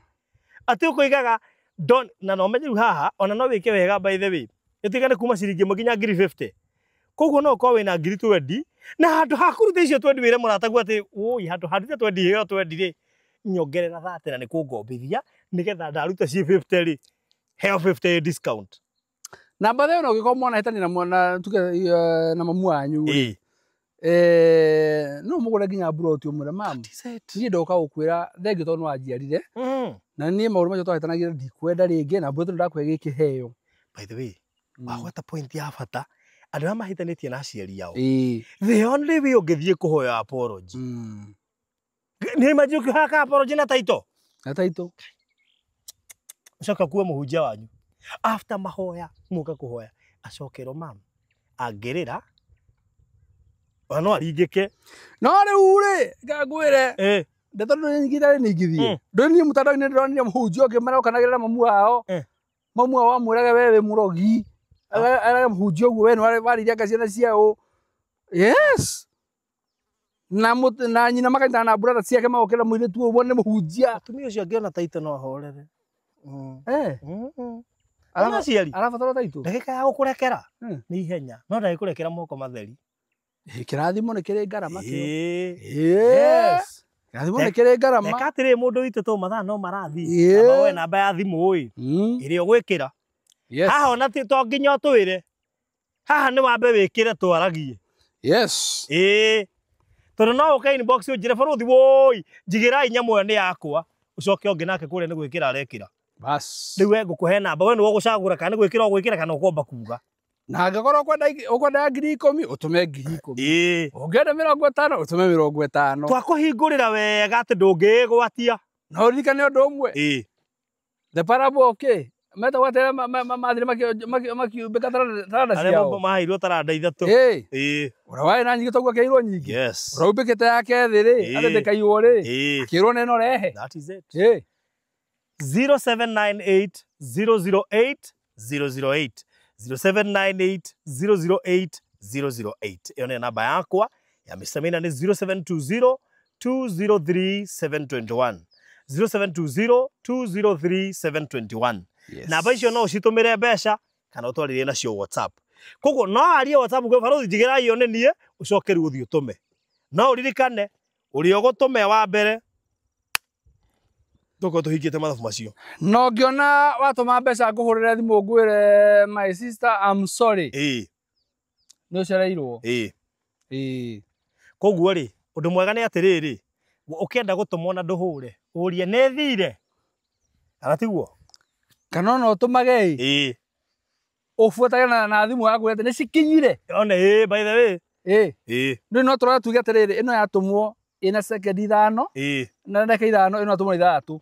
atĩ ũkoigaga don't, na no menye rĩu haha ona no wĩke wega by the way. Ĩtuĩke kuma ciringi ĩmwe nginya 50,000. Koguo no ũkorwo wĩna 20,000 na handũ ha kũruta icio 20 wĩre mũrataguo atĩ woi handũ ha ndute 20 ĩyo 20 rĩ nyongerera 30 na nĩ kũngombithia nĩgetha ndaruta ci 50 rĩ heo 50 discount. Na mbathe ona ũngĩkorwo mwana hĩtania na mwana tuge na mamu wanyu rĩ, no mũgũre nginya mburoti ũmwĩre mama niĩ ndoka gũkwĩra thengiũ tondũ nĩwanjiarire na niĩ maũndũ macio twahĩtanagia ndikwenda rĩngĩ na mburoti ndakũhe gĩkĩheo. By the way, wagweta point ya bata andũ arĩa mahĩtanĩtie na aciari ao. The only way ũngĩthiĩ kũhoya apology. Nĩ imagine ũkĩhoya apology na title. Na title. Ũcoke ũkue mũhunjia wanyu. After mahoya mũka kũhoya acokerwo mam angĩrĩra ona no aringĩke. No rĩu rĩ ngangwĩre ndeto ndũnyingithia ningithie ndũĩ niĩ mũtandao-inĩ ndĩronire mũhunjia ũngĩ marokanagĩrĩra mamu wao. Mamu wao amwĩraga we wĩ mũrogi. Araga mũhunjia ũguo we nĩ warĩire anga ciana ciao. Yes. Na nyina makanyitana na brother ciake magokĩra mũirĩtu ũguo nĩ mũhunjia. Mũtumia ũcio angĩona taitũ no ahorere. Aciari arabatara taitũ. Ndagĩka ya gũkũrekera nĩ ihenya no ndagĩkũrekera moko matheri. Kĩrathimo nĩ kĩrĩ ngarama kĩo. Yes. Kĩrathimo nĩ kĩrĩ ngarama. Reka atĩrĩ mũndũ witũ tũ mathaa no marathiĩ. Amba woe namba ya thimũ ĩ ĩrĩa ũgwĩkĩra. Haha ona to nginya ũtwĩre. Haha nĩ wambe wĩkĩre twaragie. Yes. Tondũ no ũke inbox ũnjĩre barũthi woi njigĩrai nyamũ ĩyo nĩ yakwa ũcoke ũngĩ nake kũrĩa nĩ gwĩkĩra arekĩra. Bas. Rĩu we ngũkũhe namba we nĩwe ũgũcagũra kana nĩ gwĩkĩra ũgwĩkĩra kana ũkwamba kuga. Na angĩkorwo ũkwenda 10,000 ũtũme 10,000. Ũngĩenda 50 ũtũme 50. Twakũhingũrĩra wega atĩ ndũngĩgwatia. Na ũririkane ũndũ ũmwe. The parable okay. Metagwo atĩa mathire makiumbĩka taranda ciao. Arĩa maheirwo taranda 3. Ũrĩa warĩ na nyingĩ toguo akĩheirwo nyingĩ. Yes. Ũrĩa umbĩkĩte yake thĩ rĩ, athĩ ndĩkaiywo rĩ, akĩrwo nĩ ĩno rehe. That is it. 0798 008 008 0798 008 008. Ĩyo nĩ namba yakwa ya Mr. Maina nĩ 0720 203 721. 0720 203 721. Namba icio no ũcitũmĩre mbeca kana ũtwarĩrie nacio WhatsApp. Koguo no arie WhatsApp uge barũthi njigĩra iyo nĩ niĩ ũcoke rĩu ũthiĩ ũtũme. No ũririkane ũrĩa ũgũtũme wa mbere tũkorwo tũhingĩte mathabu macio. No ngĩona watũma mbeca ngũhũrĩre thimũ ngwĩre my sister I'm sorry. Nĩ ũcereirwo. Koguo rĩ ũndũ mwega nĩ atĩrĩrĩ ũkĩenda gũtũma ona ndũhũre ũrie nĩ thire kana tiguo? Kana ona ũtũmage ĩ ũbuatage na thimũ yaku atĩ nĩ cikinyire. One by the way. Rĩu no tũrore tuge atĩrĩrĩ ĩno yatũmwo ĩna sekendi 5 na ndagĩka 5 ĩno yatũmwo 6.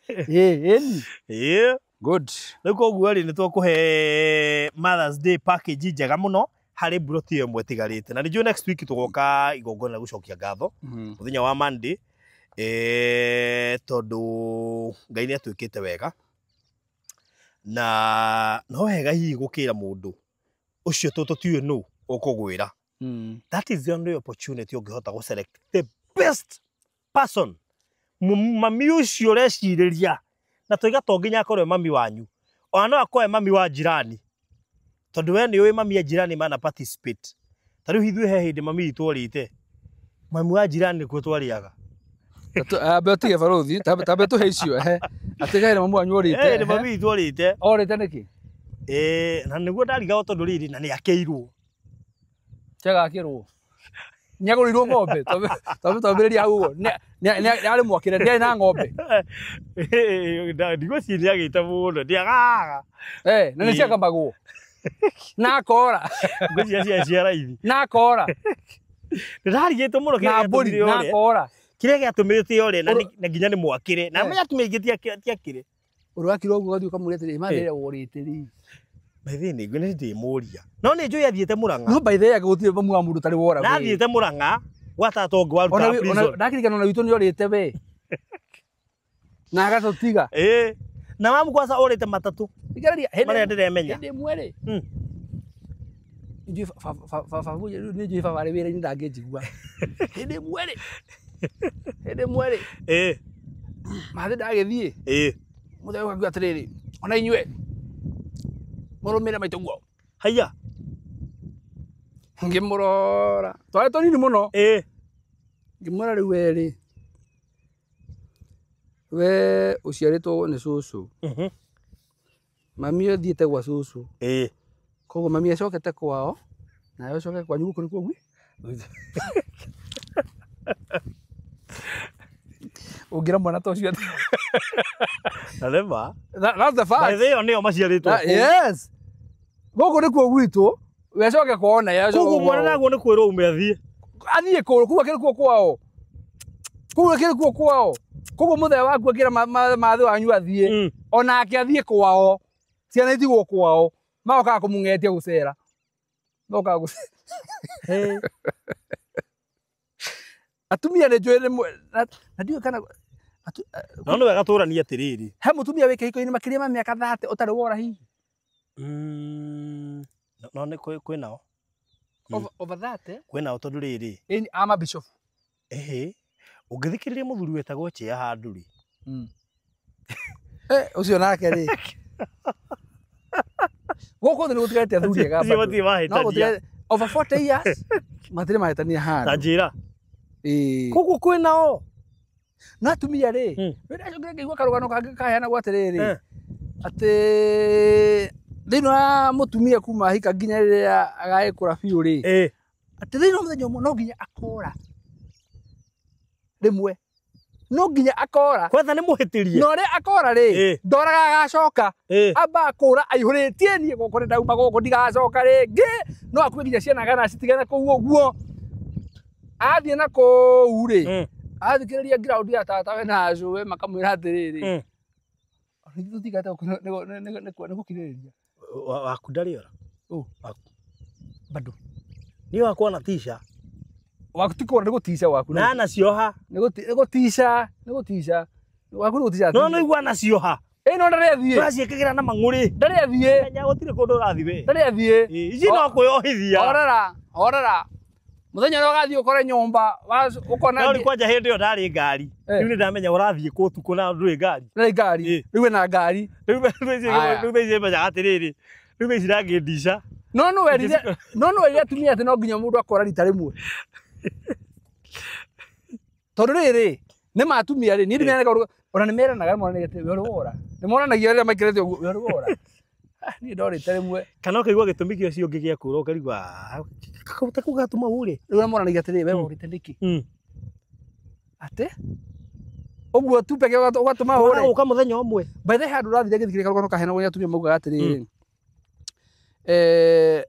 Ĩĩ, ĩni. Ĩĩ. Good. Rĩu koguo rĩ, nĩ tũkũhe Mother's Day package njega mũno harĩ mburoti ĩyo ĩmwe ĩtigarĩte, na nĩnjũĩ next week tũgoka igongona rĩa gũcokia ngatho mũthenya wa Monday, tondũ Ngai nĩ atwĩkĩte wega, na no wega hihi gũkĩra mũndũ ũcio tũtiũĩ nũ ũkũgwĩra. That is the only opportunity ũngĩhota gũ select the best person. Mami ũcio ũrecirĩria, na tũiga to nginya akorwo e mami wanyu, ona no akorwo e mami wa jirani, tondũ we nĩ ũĩ mami a jirani mana participate. Ta rĩu ithuĩ he hĩndĩ mami witũ orĩte, mami wa jirani nĩkuo twarĩaga. Ambe ũtige barothi, tambe tũhe icio ehe. Atĩ kaĩ mamu wanyu orĩte. Nĩ mami witũ orĩte. Orĩte nĩkĩ? Na nĩguo ndarigagwo tondũ rĩrĩ, na nĩ akĩirwo. Tiagakĩrwo. Nĩagũrĩirwo ng'ombe, twambĩrĩria hau ũguo. Nĩ arĩ mwakĩre, nĩarĩ na ng'ombe. Ndigwĩciria nĩagĩte mũno, ndiagaga. Na nĩ ciakamagwo. Na akora. Ngwĩciria cia cia raithi. Na akora. Ndĩrarigĩtwo mũno kĩrĩa Na mbũri, gĩatũmire na ore. akora. Kĩrĩa gĩatũmĩte ore, na nginya nĩ mwakĩre. Na menya atumia aingĩ tiakĩre. Ũrĩ wakira ũguo ũgathiĩ ũkamũria atĩrĩ, "Mathĩ ĩrĩa worĩte rĩ?" By the way, nĩ ndĩmũria. No nĩ njũĩ athiĩte Mũrang'a. No by the way, gũtirĩ mamu wa mũndũ ũtarĩ wora Na we. athiĩte Mũrang'a gwa tata ũngĩ warutaga prison. Ndakirikana ona witũ nĩ orĩte we. Na agatũtiga. Ĩĩ. Na mamu kwanza orĩte matatũ. Thikĩrĩria, Marĩa ndĩremenya. hĩndĩ ĩmwe rĩ, nĩnjũĩ baba rĩu nĩnjũĩ baba arĩ wĩra-inĩ ndangĩnjigua. Hĩndĩ ĩmwe rĩ, hĩndĩ ĩmwe rĩ, mathĩ ndagĩthiĩ, mũthenya ũyũ akiuga atĩrĩrĩ, ona inyuĩ mũrũmĩre maitũ guo. Haiya. Ngĩmũrora. Twarĩ tũnini mũno. Ngĩmwĩra rĩu we rĩ, we ũciarĩtwo nĩ cũcũ. Mami athiĩte gwa cũcũ. Koguo mami acokete kwao, nawe ũcoke kwanyu gũkũ nĩkuo gwi. Ũngĩra mwana ta ũcio atĩa? Na nĩ ma. That's the fact. By the way, ĩyo nĩyo maciarĩtwo kũu. Yes. Gũkũ nĩkuo gwitũ, we acoke kwao na ye acoke Koguo mwana kwao. naguo nĩ kwĩrwo ume athiĩ. Athiĩ kũu, kũu akĩrĩ kuo kwao. Kũu akĩrĩ kuo kwao. Koguo mũthee waku akĩra mathĩ wanyu athiĩ, onake athiĩ kwao. Ciana itigwo kwao. Magokaga kũmũng'etia gũcera. Magokaga gũcera. Atumia nĩ njũĩ na ndiũĩ kana No nĩ wega tũranie atĩrĩrĩ. He mũtumia wĩ kĩhiko-inĩ makĩria ma mĩaka 30 ũtarĩ wora hihi? No nĩ kwĩ nao. Over 30? Kwĩ nao tondũ rĩrĩ. Ĩni ama bishop. Ĩhĩ. Ũngĩthikĩrĩria mũthuri wetagwo Chea handũ rĩ. Ũcio nake rĩ. Gũkũ thĩ nĩ gũtigarĩte athuri ega Acio bado. matirĩ mahĩtania. No gũtigarĩte over 40 years matirĩ mahĩtania Ta handũ. njĩra. Ĩĩ. Koguo kwĩ nao. No atumia rĩ, nĩ ndacokire ngĩigua karũgano kangĩ kaheanagwo atĩrĩrĩ, atĩ thĩinĩ wa mũtumia kuma ahika nginya rĩrĩa agagĩkũra biũ rĩ, atĩ thĩinĩ wa mũthenya ũmwe no nginya akora rĩmwe, no nginya akora. Kwetha nĩ mũhĩtĩrie. Na ũrĩa akora rĩ, ndoraga agacoka. Amba akũra aihũrĩtie niĩ gũkũ nĩ ndauma gũkũ ndigacoka rĩngĩ. No akue nginya ciana kana citigane kũu ũguo. Athiĩ na kũu rĩ, athikĩrĩria ground ya tata we na cũwe makamwĩra atĩrĩrĩ, ona ithuĩ tũtiigate gũkũ nĩ gũkirĩrĩria. Waku ndarĩ ora? Ũ. Waku. Bado. Niĩ wakwa na tisha. Waku ti kũra nĩ gũtica waku. Na anacioha. Nĩ gũtica, nĩ gũtica. Waku nĩ gũtica. No nĩ igua anacioha. Ĩ no ndarĩ athiĩ. Tũraciĩkĩgĩra na mang'ũrĩ. Ndarĩ athiĩ. Menya gũtirĩ kũndũ ũrathiĩ we. Ndarĩ athiĩ. Ici no kwĩyohithia. Horera, horera. Mũthenya ũrĩa ũgathiĩ ũkore nyũmba, ũkona No rĩu kwanja hĩndĩ ĩyo ndarĩ ngari. Rĩu nĩ ndamenya ũrathiĩ kũ ũtukũ na ndũrĩ ngari. Ndũrĩ ngari. Rĩu wĩna ngari. Rĩu rĩu thaa ici menyaga atĩrĩrĩ, rĩu thaa ici ndangĩndica. No nĩ werire, no nĩ werire atumia atĩ no nginya mũndũ akora rita rĩmwe. Tondũ rĩrĩ, nĩ ma atumia rĩ, niĩ ndimenyaga ũrĩa, ona nĩ meranaga monanagia atĩ we ũrĩ wora. Nĩ monanagia rĩrĩa maikarĩte ũguo, we ũrĩ wora. Niĩ ndorĩte rĩmwe. Kana ũkaigua gĩtũmi kĩa ũcio ũngĩ gĩa kũra ũkarigwo, ta kau gatũma ũre. Rĩu monanagia atĩrĩrĩ, we worĩte nĩkĩ? Atĩ? Ũguo tu peke ũgatũma ũre. Ũka mũthenya ũmwe. By the way, handũ ũrathire ngĩthikĩrĩria karũgano kaheanagwo nĩ atumia maugaga atĩrĩrĩ,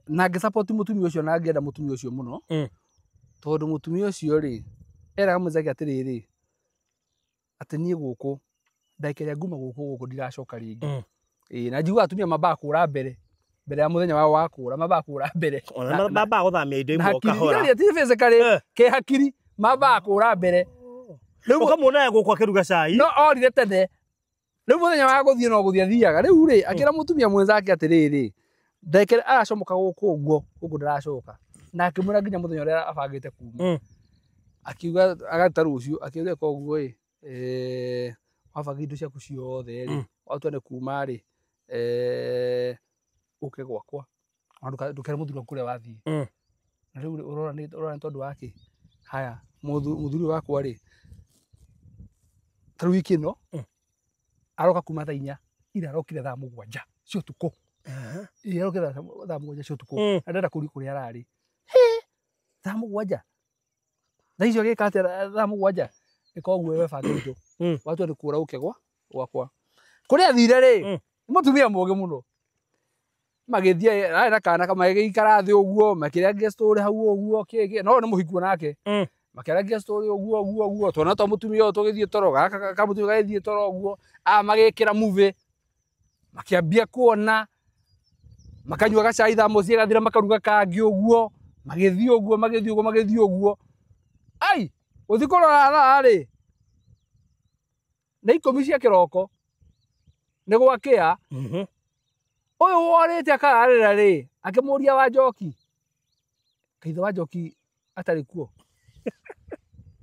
na ngĩ support mũtumia ũcio na ngĩenda mũtumia ũcio mũno, tondũ mũtumia ũcio rĩ, eraga mwenzake atĩrĩrĩ, Atĩ niĩ gũkũ ndagĩka ĩrĩa nguma gũkũ gũkũ ndiracoka rĩngĩ. Ĩĩ na njiguaga atumia mambaga kũra mbere mbere ya mũthenya wao wa kũra mambaga kũra mbere. Ona mambaga gũthamia indo imwe kahora. Ti physically ke hakiri mambaga kũra mbere. Rĩu ũkamuona gũkũ akĩruga cai. No orire tene. Rĩu mũthenya wa gũthiĩ no gũthiĩ athiaga. Rĩu rĩ akĩra mũtumia mwenzake atĩrĩrĩ ndagĩka aracomoka gũkũ ũguo gũkũ ndaracoka. Na akĩmwĩra nginya mũthenya ũrĩa abangĩte kuma. Akiuga agata rũciũ akiuga koguo ĩ wabanga indo ciaku ciothe rĩ watua nĩ kuma rĩ ũke gwakwa ndũkere mũthuri waku kũrĩa wathiĩ. Na rĩu ũrora nĩ tondũ wa kĩ haya mũthuri wakwa rĩ ta rĩu wiki ĩno aroka kuma thaa 4 ira arokire thaa 7 cia ũtukũ. Ĩ arokire thaa 7 cia ũtukũ na ndenda kũria kũrĩa ararĩ. Thaa 7 thaa icio agĩka atĩa thaa 7 nĩ koguo we banga indo watua nĩ kũra ũke gwakwa kũrĩa athire rĩ mũtumia mũũgĩ mũno magĩthiĩ arĩ na kana magĩikara thĩ ũguo makĩarangia story hau ũguo kĩ no nĩ mũhiku nake makĩarangia story ũguo ũguo ũguo twana twa mũtumia ũyũ tũgĩthiĩ toro gaka ka mũtumia gagĩthiĩ toro ũguo magĩkĩra movie makĩambia kuona makanyua gacai thaa mũciĩ gathira makaruga kangĩ ũguo magĩthiĩ ũguo magĩthiĩ ũguo magĩthiĩ ũguo ai gũthiĩ kũrora thaa rĩ nĩ 10 cia kĩroko nĩ gwakĩa. Ũyũ worĩte akararĩra rĩ akĩmũria wa Njoki kaithe wa Njoki atarĩ kuo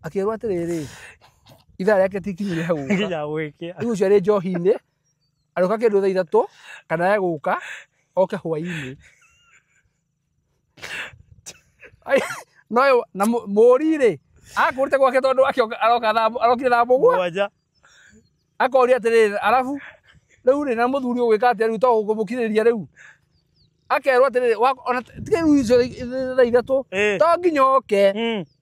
akĩrwo atĩrĩrĩ ithaa rĩake ti ikinyu rĩa gũka rĩu ũcio arĩ njohi-inĩ arĩũka kĩndũ thaa 3 kana egũka oke hwaĩ-inĩ. No na mũri rĩ akũrĩte gwake tondũ aroka arokire thaa 7 akoria atĩrĩrĩ arabu rĩu rĩ na mũthuri ũgwĩka atĩa rĩu to gũkũmũkirĩrĩria rĩu akerwo atĩrĩrĩ ona tiga rĩu icio thaa 3 to nginya oke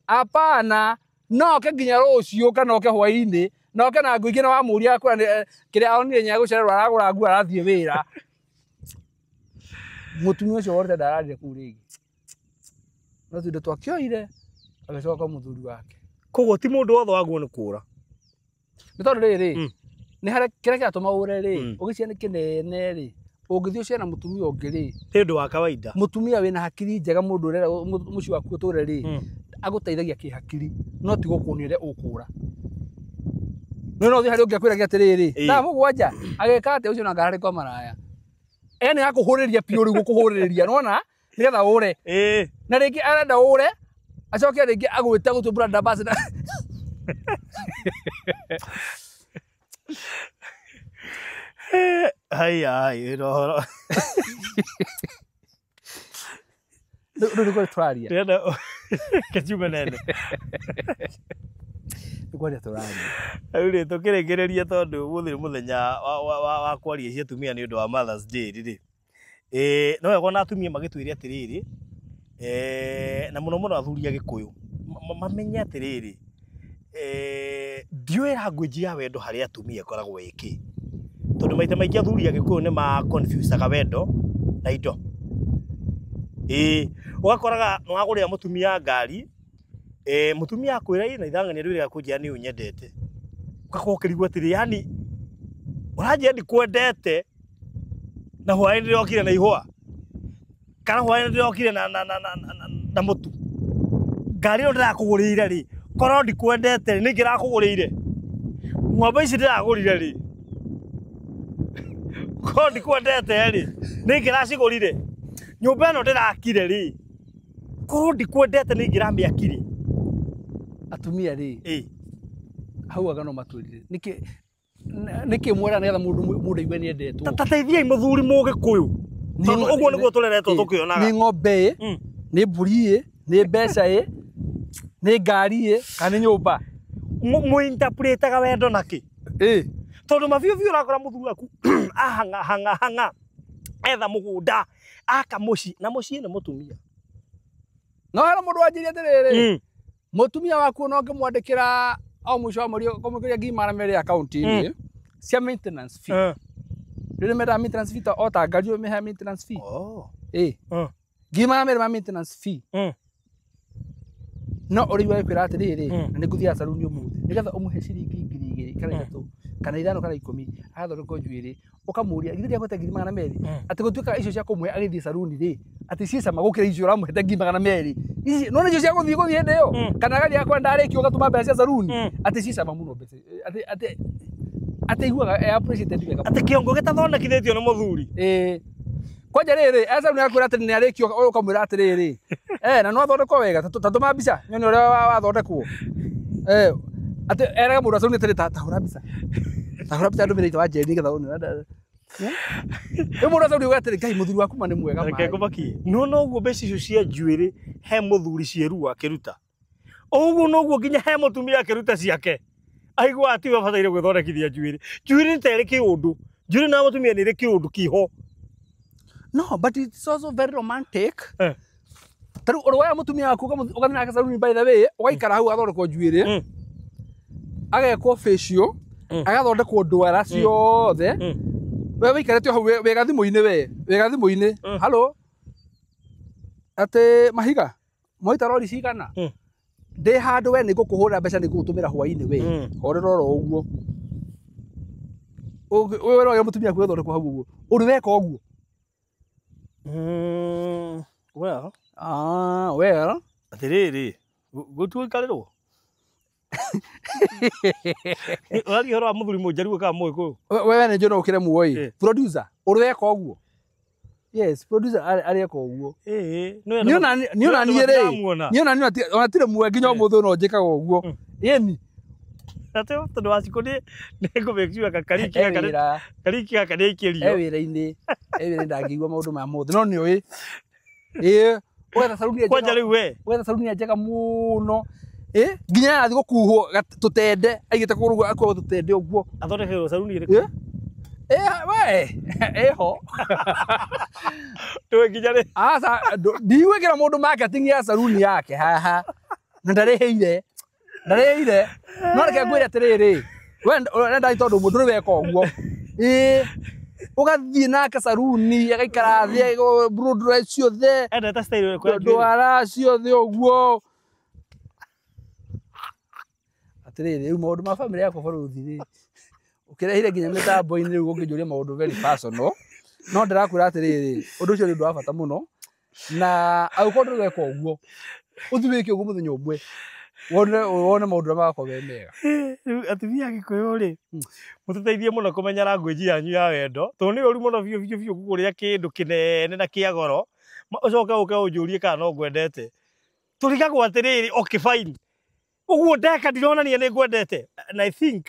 apana no oke nginya rũciũ kana oke hwaĩ-inĩ na oke na nguo ingĩ na wamũria akwĩra kĩrĩa onire nĩ egũcererwo aragũra nguo arathiĩ wĩra. Mũtumia ũcio worĩte ndararire kũu rĩngĩ no tũindo twakĩoire agĩcoka mũthuri wake. Koguo ti mũndũ wothe waguo nĩ kũra nĩ tondũ rĩrĩ nĩ harĩa kĩrĩa kĩratũma ũre rĩ ũgĩciria nĩ kĩnene rĩ ũngĩthiĩ ũciare na mũtumia ũngĩ rĩ nĩ ũndũ wa kawaida. Mũtumia wĩna hakiri njega mũndũ ũrera mũciĩ waku ũtũre rĩ agũteithagia kĩhakiri no ti gũkuonia ũrĩa ũkũra. No no ũthiĩ harĩa ũngĩ akwĩragia atĩrĩrĩ thaa 7 agĩka atĩa ũcio na ngararĩ kwa maraya ene akũhũrĩrĩria piũ rĩu gũkũhũrĩrĩria nĩwona nĩgetha ũre na rĩngĩ arenda ũre acoke rĩngĩ agwĩte gũtue brand ambassador. Haya hai roho rĩu nĩguo tũraria ndĩrenda kĩnjume nene nĩ kwaria tũraria rĩu rĩ tũkĩrĩkĩrĩria tondũ ũmũthĩ nĩ mũthenya wa kwaria cia atumia nĩ ũndũ wa Mother's Day rĩ no wega ona atumia magĩtwĩre atĩrĩrĩ na mũno mũno athuri a Gĩkũyũ mamenye atĩrĩrĩ ndiũĩ language ya wendo harĩ atumia ĩkoragwo ĩkĩ tondũ maita maingĩ athuri a Gĩkũyũ nĩ ma confusaga wendo na indo. Ũgakoraga nĩ wagũrĩra mũtumia ngari mũtumia akwĩra ĩ na ithang'ania rĩu rĩa kũnjĩra nĩ ũnyendete ũgakorwo ũkĩrigwo atĩrĩ yani ũranjĩra ndikwendete na hwaĩ ndĩrokire na ihũa kana hwaĩ ndĩrokire na mũtu ngari ĩno ndĩrakũgũrĩire rĩ korwo ndikwendete nĩ ngĩrakũgũrĩire ng'ombe ici ndĩragũrire rĩ korwo ndikwendete rĩ nĩ ngĩracigũrire nyũmba ĩno ndĩrakire rĩ korwo ndikwendete nĩ ngĩramĩakire. Atumia rĩ hau aga no matwĩrire nĩkĩ nĩkĩ mwera nĩgetha mũndũ aigue nĩendetwo. Ta teithiai mũthuri Mũgĩkũyũ tondũ ũguo nĩguo tũreretwo tũkĩonaga nĩ ng'ombe ĩ nĩ mbũri ĩ nĩ mbeca ĩ nĩ ngari ĩ kana nĩ nyũmba mũinterpretaga wendo nakĩ tondũ mabiũ biũ ũrakora mũthuri waku ahang'a hang'a hang'a etha mũgũnda aka mũciĩ na mũciĩ nĩ mũtumia. No hena mũndũ wanjĩrie atĩrĩrĩ mũtumia waku no ngĩmwandĩkĩra o mũico wa mweri ũkamwĩkĩria 200,000 akaunti-inĩ cia maintenance fee. Rĩrĩa mendaga maintenance fee o ta ngari ũmĩhe maintenance fee. 200,000 ma maintenance fee. No ũrĩigua agĩkwĩra atĩrĩrĩ na nĩngũthiaga caruni ũmũthĩ nĩgetha ũmũhe ciringi 2,000 2 kana 3 kana 5 kana 10 agathondekwo njuĩrĩ ũkamũria githĩ ndiakwete 200,000 atĩ gũtuĩka icio cia kũmũhe agĩthiĩ saruni rĩ atĩ ciĩ cama gũkĩra icio ũramũhete 200,000 ici no nĩcio cia gũthiĩ hĩndĩ ĩyo kana agathiĩ akora ndarĩkia ũgatũma mbeca cia saruni atĩ ciĩ cama mũno mbeca atĩ atĩ atĩ iguaga e appreciated wega atĩ kĩongo gĩtathondekithĩtio nĩ mũthuri kwanja rĩrĩ e saruni akwĩra atĩ nĩ arĩkio ũkamwĩra atĩrĩrĩ na no athondekwo wega ta tũma mbica nyone ũrĩa wathondekwo atĩ eraga mũndũ wa saruni atĩrĩ ta hũra mbica ndũmĩre ithe wa Njeri nĩgetha one rĩu mũndũ wa saruni auga atĩrĩ Ngai mũthuri waku ma nĩ mwega reke ngũmakie no noguo mbeca icio cia njuĩrĩ he mũthuri ciĩrua akĩruta ũguo noguo nginya he mũtumia akĩruta ciake aigua atĩ we abataire gwĩthondekithia njuĩrĩ njuĩrĩ ta ĩrĩ kĩũndũ njuĩrĩ na mũtumia nĩ ĩrĩ kĩũndũ kĩho. No, but it's also very romantic. Taru ũrĩ mũtumia waku ũgathiĩ nake saruni by the way ũgaikara hau athondekwo njuĩrĩ agekwo facial agathondekwo ndwara ciothe we wĩikarĩte hau wĩga thimũ-inĩ we wĩga thimũ-inĩ hello atĩ mahiga mwaita rori cigana ndĩ handũ we nĩngũkũhũrĩra mbeca nĩngũgũtũmĩra hwaĩ-inĩ we horera oro ũguo we wĩrage mũtumia waku athondekwo hau ũguo ũrĩ weka ũguo. Well well atĩrĩrĩ gũtuĩkarĩrwo ũraria ũhoro wa mũthuri mũnjaruo kana mũgĩkũyũ wewe nĩ njũĩ no ũkĩre muoĩ producer ũrĩ weka ũguo yes producer arĩ eka ũguo niĩ ona niĩ rĩ niĩ ona niĩ ona tirĩ muoĩ nginya ũmũthĩ no njĩkaga ũguo ĩni atĩ tondũ wa Cikũ nĩ ngũ make sure kariki gaka nĩ aikĩrio wĩra-inĩ ndangĩigua maũndũ ma mũthĩ no nĩũĩ ĩĩ ũgetha saruni njega kwanja rĩu we ũgetha saruni njega mũno nginya arathiĩ gũkuhwo tũtende aigĩte kũgũrũ akuo tũtende ũguo athondekerwo saruni ĩrĩkũ we ĩho ndũĩ nginya rĩ aca ndigwĩkĩra mũndũ marketing ya saruni yake haha na ndarĩhĩire no reke ngwĩre atĩrĩrĩ we ũrenda tondũ mũndũ ndũrĩ weka ũguo ũgathiĩ nake saruni agaikara thĩ blow ciothe endete style ĩrĩkũ ya njuĩrĩ ndwara ciothe ũguo atĩrĩrĩ rĩu maũndũ ma bamĩrĩ yakwa barũthi rĩ ũkĩrehire nginya mĩtambo-inĩ rĩu ũkĩnjũria maũndũ very personal no ndĩrakwĩra atĩrĩrĩ ũndũ ũcio nĩ ũndũ wa bata mũno na angĩkorwo ndũrĩ weka ũguo ũthiĩ wĩke ũguo mũthenya ũmwe wone maũndũ marĩa magakorwo me mega. Rĩu atumia a Gĩkũyũ rĩ mũtũteithie mũno kũmenya language yanyu ya wendo tondũ nĩ ũru mũno biũ biũ biũ kũgũrĩra kĩndũ kĩnene na kĩa goro ũcoke ũke ũnjũrie kana no ngwendete tũrigagwo atĩrĩrĩ okay fine ũguo ndeka ndironania nĩ ngwendete and I think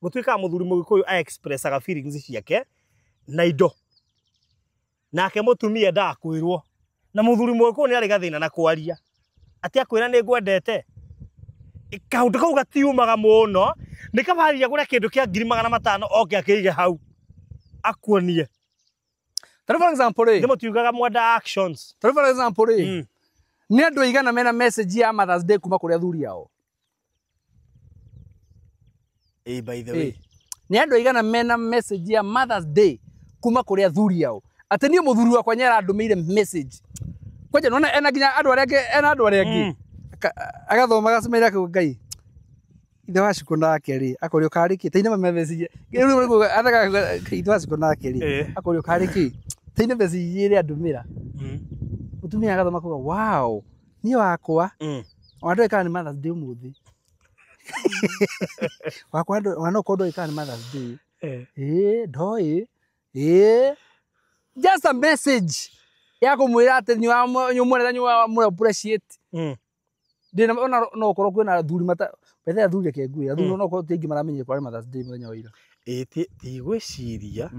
gũtuĩkaga mũthuri mũgĩkũyũ a-expressaga feelings ciake na indo nake mũtumia endaga kwĩrwo na mũthuri mũgĩkũyũ nĩ arĩ gathĩna na kwaria atĩ akwĩra nĩ ngwendete kaũndũ kau gatiumaga mũno nĩ kabaria gũra kĩndũ kĩa 500,000 oke akĩige hau akuonie. Tarĩu for example rĩ nĩ mũtiugaga mwenda actions tarĩu for example rĩ nĩ andũ aigana mena message ya Mother's Day kuma kũrĩ athuri ao by the way nĩ andũ aigana mena message ya Mother's Day kuma kũrĩ athuri ao atĩ niĩ mũthuri wakwa nĩ arandũmĩire message kwanja nona ena nginya andũ arĩa angĩ ena andũ arĩa angĩ agathoma agacemanĩria akauga Ngai ithe wa Cikũ nake rĩ akorio karĩ kĩ taine message ithe wa Cikũ nake rĩ akorio karĩ kĩ taine message ĩrĩa andũmĩra mũtumia agathoma akauga wow niĩ wakwa ona ndoĩ kana nĩ Mother's Day ũmũthĩ wakwa ona no korwo ndoĩ kana nĩ Mother's Day ndoĩ just a message ya kũmwĩra atĩ nĩ ũmwendete nĩ appreciate ndĩna ona no ũkorwo kwĩna athuri mata bethe athuri reke ngwĩre athuri no ũkorwo ti aingĩ maramenyire kwarĩ Mother's Day mũthenya wa ira tigwĩciria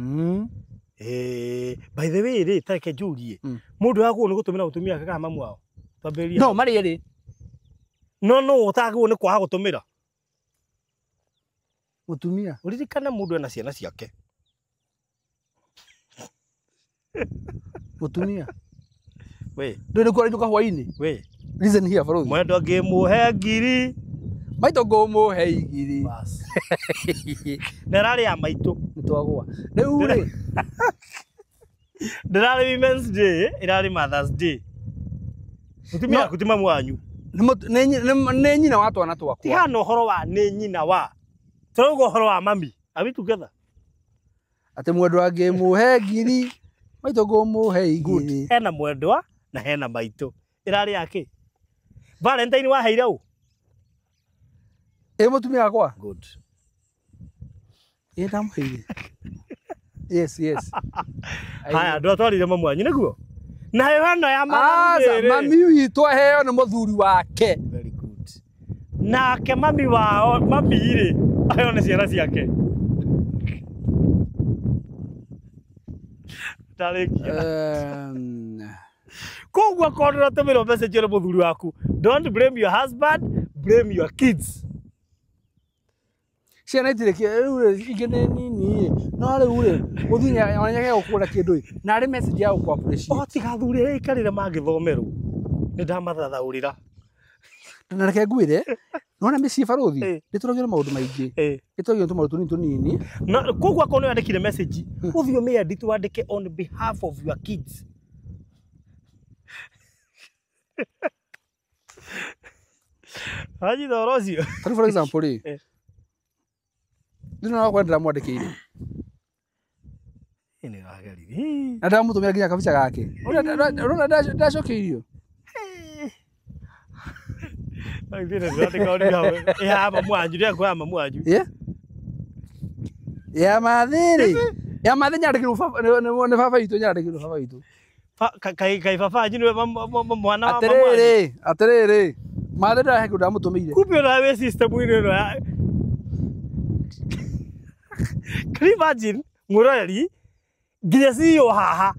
by the way rĩ tareke njũrie mũndũ agĩrĩirwo nĩ gũtũmĩra mũtumia wake kana mamu wao twambĩrĩrie no marĩ erĩ no no ũtagĩrĩirwo nĩ kwaga gũtũmĩra mũtumia ũririkane mũndũ ena ciana ciake mũtumia we ndũĩ nĩkuo arainũka hwaĩ-inĩ we listen here barũthi mwendwa ngĩmũhe 1000 maitũ ngũmũhe 1000 bas na ĩrarĩ ya maitũ nĩtwagũa rĩu rĩ ndĩrarĩ Women's Day ĩrarĩ Mother's Day mũtumia waku ti mamu wanyu nĩ nyina wa twana twakwa tigana ũhoro wa nĩ nyina wa Tũrauga ũhoro wa mami. Are we together? Atĩ mwendwa ngĩmũhe ngiri, maitũ ngũmũhe Good. igĩrĩ. Hena mwendwa na hena maitũ. Ĩrarĩ yake. Valentine waheire ũ? Ĩ mũtumia wakwa? Good. Ĩ ndamũheire. Yes, yes. Haya, ndwatwarire mamu wanyu nĩguo? Nayo ĩno ya Aca, Mother's Day rĩ. mami witũ aheo nĩ mũthuri wake. Very good. Nake mami wao, mami rĩ, aheo nĩ ciana ciake. Ndarĩkia. Koguo akorwo ndũratũmĩrwo message nĩ mũthuri waku, don't blame your husband, blame your kids. Ciana itirĩ rĩu rĩ, ingĩ nĩ nini no rĩu rĩ mũthuri onye gũkũra kĩndũ ĩ na arĩ message ya gũkũ appreciate. O tiga athuri arĩa aikarĩre mangĩthomerwo, nĩ ndamathathaũrĩra. Na reke ngwĩre, nĩwona mĩciĩ barũthi nĩtũragio maũndũ maingĩ, nĩtũragio tũmaũndũ tũnini tũnini. Na koguo akorwo nĩ wandĩkire message, ũthiĩ ũmĩedit wandĩke on behalf of your kids. Wanyita ũhoro ũcio? Tarĩu for example rĩ, ndĩrona wakwa ndĩramwandĩkĩire Nĩ wageririe. na ndamũtũmĩra nginya kabica gake. Ũrona ndacokeirio. Ya mamu wanyu, ndĩreka ya mamu wanyu. Ya mathĩ rĩ, ya mathĩ nyandĩkĩirwo nĩ baba witũ, nyandĩkĩirwo baba witũ. Kaĩ baba wanyu nĩwe mwana wa mamu wanyu? Atĩrĩrĩ, atĩrĩrĩ, mathĩ ndĩrahe kĩndũ ndamũtũmĩire. Kumbe ona wĩ system-inĩ ĩno ya Can you imagine mwĩroreri nginya CEO haha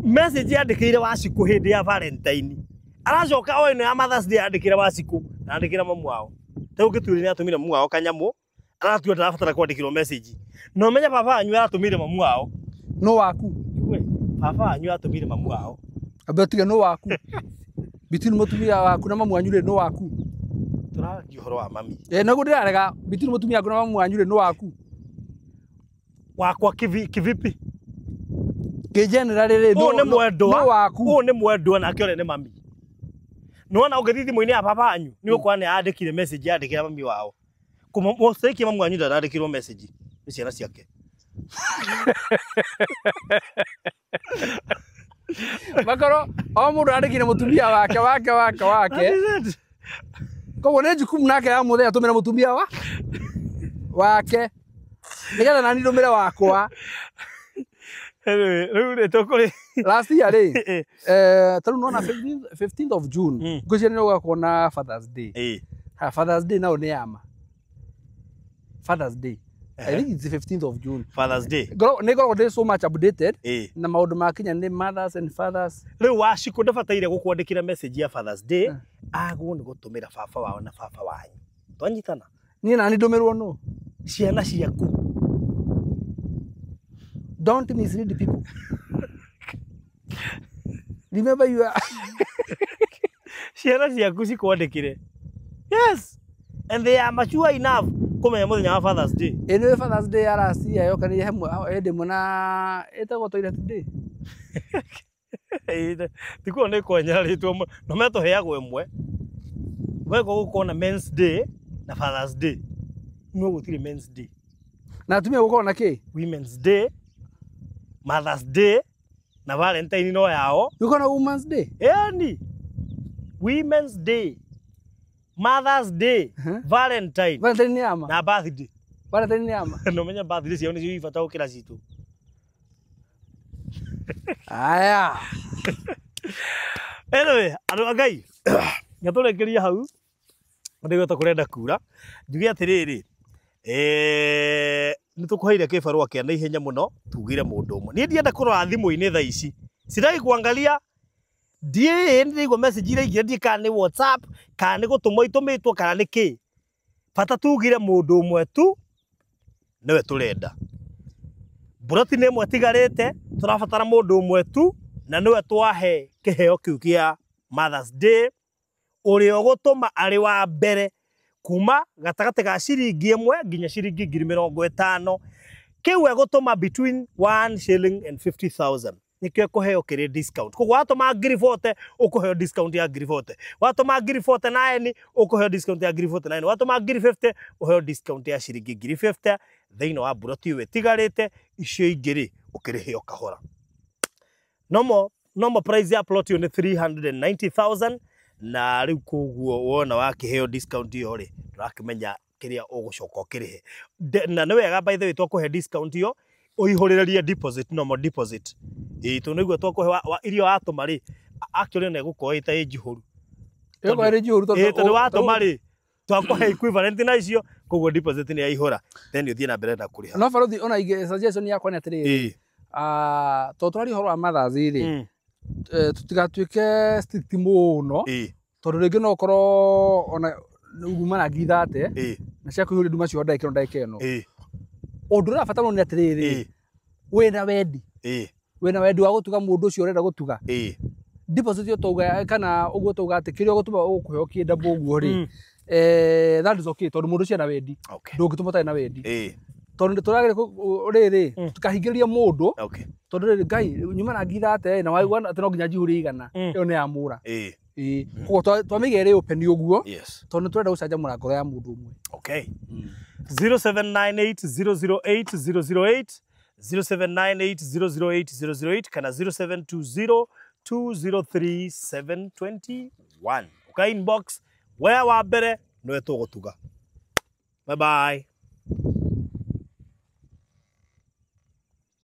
message yandĩkĩire Wacikũ hĩndĩ ya Valentine, aracoka o ĩno ya Mother's Day yandĩkĩra Wacikũ na yandĩkĩra mamu wao. Ta ũngĩtuĩria nĩ atũmire mamu wao kanyamũ, aratua ndarabatara kwandĩkĩrwo message. Na ũmenye baba wanyu aratũmire mamu wao. No waku. Igue, baba wanyu atũmire mamu wao. Ambe ũtige no waku. Between mũtumia waku na mamu wanyu rĩ, no waku. Tũraria ũhoro wa mami. Nĩguo ndĩrarega, between mũtumia waku na mamu wanyu rĩ, no waku. Wakwa kivipi? Kĩ-general rĩ, Ũyũ nĩ mwendwa. no waku. Ũyũ nĩ mwendwa nake ũrĩa nĩ mami. Nĩwona ũngĩthiĩ thimũ-inĩ ya baba wanyu, nĩ ũkuona nĩ andĩkire message yandĩkĩra mami wao. Kũmũcaikia mamu wanyu ndarandĩkĩrwo message nĩ ciana ciake. Makorwo o mũndũ andĩkire mũtumia wake wake wake wake. That is it. Koguo nĩ jukumu nake ya mũthenya atũmĩre mũtumia wake nĩgetha nani ndũmĩre wakwa. Anyway, rĩu rĩ tũkũrĩ Last year rĩ, ta rĩu nona 15th of June, ngwĩciria nĩ gũgakorwo na Father's Day. Ha, Father's Day nao nĩ yama. Father's Day. I think it's the 15th of June. Father's Day. Nĩ ngoragwo ndĩ so much updated na maũndũ ma Kenya nĩ mothers and fathers. Rĩu Wacikũ ndabataire gũkwandĩkĩra message ya Father's Day, agwo nĩ gũtũmĩra baba wao na baba wanyu. Twanyitana? Niĩ nani ndũmĩrwo nũ? Ciana ciaku. Don't mislead people. Remember you are Ciana ciaku cikwandĩkĩre. Yes. And they are mature enough kũmenya mũthenya wa Father's Day. Ĩno Father's Day ya last year yokanire hamwe hĩndĩ ĩmwe na ĩtagwo Toilet Day. Tikuo nĩ kwenya rĩtwa no metũheagwo ĩmwe. Wego gũkorwo na Men's Day na Father's Day. No gũtirĩ Men's Day. Na atumia gũkorwo na kĩ? Women's Day, Mother's Day na Valentine no yao. Gũkorwo na Women's Day? Ĩni. Women's Day, Mother's Day, Valentine. Valentine nĩ yama. Na birthday. Valentine nĩ yama. No menya birthday ciao nĩcio ibata gũkĩra citũ. Aya. Anyway, andũ a Ngai, ngatũrĩkĩria hau. Ndĩgweta kũrenda kura. Njuge atĩrĩrĩ, nĩ tũkũheire kĩbarũa kĩa naihenya mũno, tugire mũndũ ũmwe. Niĩ ndienda kũrora thimũ-inĩ thaa ici. Sitaki kuangalia ndiĩ ndĩraigua message iraingĩra ndiĩ kana nĩ WhatsApp, kana nĩ gũtũmwo itũmĩtwo, kana nĩ kĩ. Bata tugire mũndũ ũmwe tu nĩwe tũrenda. Mburoti nĩ ĩmwe ĩtigarĩte, tũrabatara mũndũ ũmwe tu na nĩwe twahe kĩheo kĩu kĩa Mother's Day, ũrĩa ũgũtũma arĩ wa mbere kuma gatagatĩ ga ciringi ĩmwe nginya ciringi 50,000. Kĩu egũtũma between 1 shilling and 50,000. Nĩkĩo ĩkũheo kĩrĩ discount. Koguo watũma 40,000 ũkũheo discount ya 40,000. Watũma 49,000 ũkũheo discount ya 49,000. Watũma 50,000 ũheo discount ya ciringi 50,000 thĩinĩ wa mburoti ĩyo ĩtigarĩte, icio ingĩ rĩ ũkĩrĩhe o kahora. Normal price ya plot ĩyo nĩ 390,000 na rĩu koguo wona wakĩheo discount ĩyo rĩ ndũrakĩmenya kĩrĩa ũgũcoka ũkĩrĩhe. Na nĩ wega by the way twakũhe discount ĩyo ũihũrĩrĩrie deposit, normal deposit. Ĩĩ tondũ nĩguo twakũhe iria watũma rĩ actually ona ĩgũkorwo ĩta ĩ njihũru. Ĩgũkorwo ĩrĩ njihũru tondũ watũma rĩ twakũhe equivalent na icio koguo deposit nĩ yaihũra then ũthiĩ na mbere na kũrĩha. No barothi ona ingĩ suggestion yakwa nĩ atĩrĩrĩ, tondũ tũraria ũhoro wa mothers rĩ, tũtigatuĩke strict mũno tondũ rĩngĩ no ũkorwo ona uma na 30,000 na cia kũihũria nduma cio ndagĩka ĩno ndagĩka ĩno. Ũndũ ũrĩa wa bata mũno nĩ atĩrĩrĩ, wĩna wendi, wĩna wendi wa gũtuga mũndũ ũcio ũrenda gũtuga, deposit ĩyo twauga kana ũguo twauga atĩ kĩrĩa ũgũtũma ũkũheo kĩ double ũguo rĩ, that is okay tondũ mũndũ ũcio ena wendi, ndũngĩtũma ũtarĩ na wendi. Tondũ tũragĩrĩ rĩrĩ tũkahingĩrĩria mũndũ tondũ rĩrĩ Ngai nyuma na 30,000 na waigua atĩ no nginya njihũrie 100 ĩyo nĩ ya mũra. Koguo twamĩiga ĩrĩ open ũguo tondũ nĩ tũrenda gũcanjamũra ngoro ya mũndũ ũmwe. Okay. 0798 008 008 0798 008 008 kana 0720 203 721. Uka inbox we wa mbere niwe tũgũtuga. Bye bye.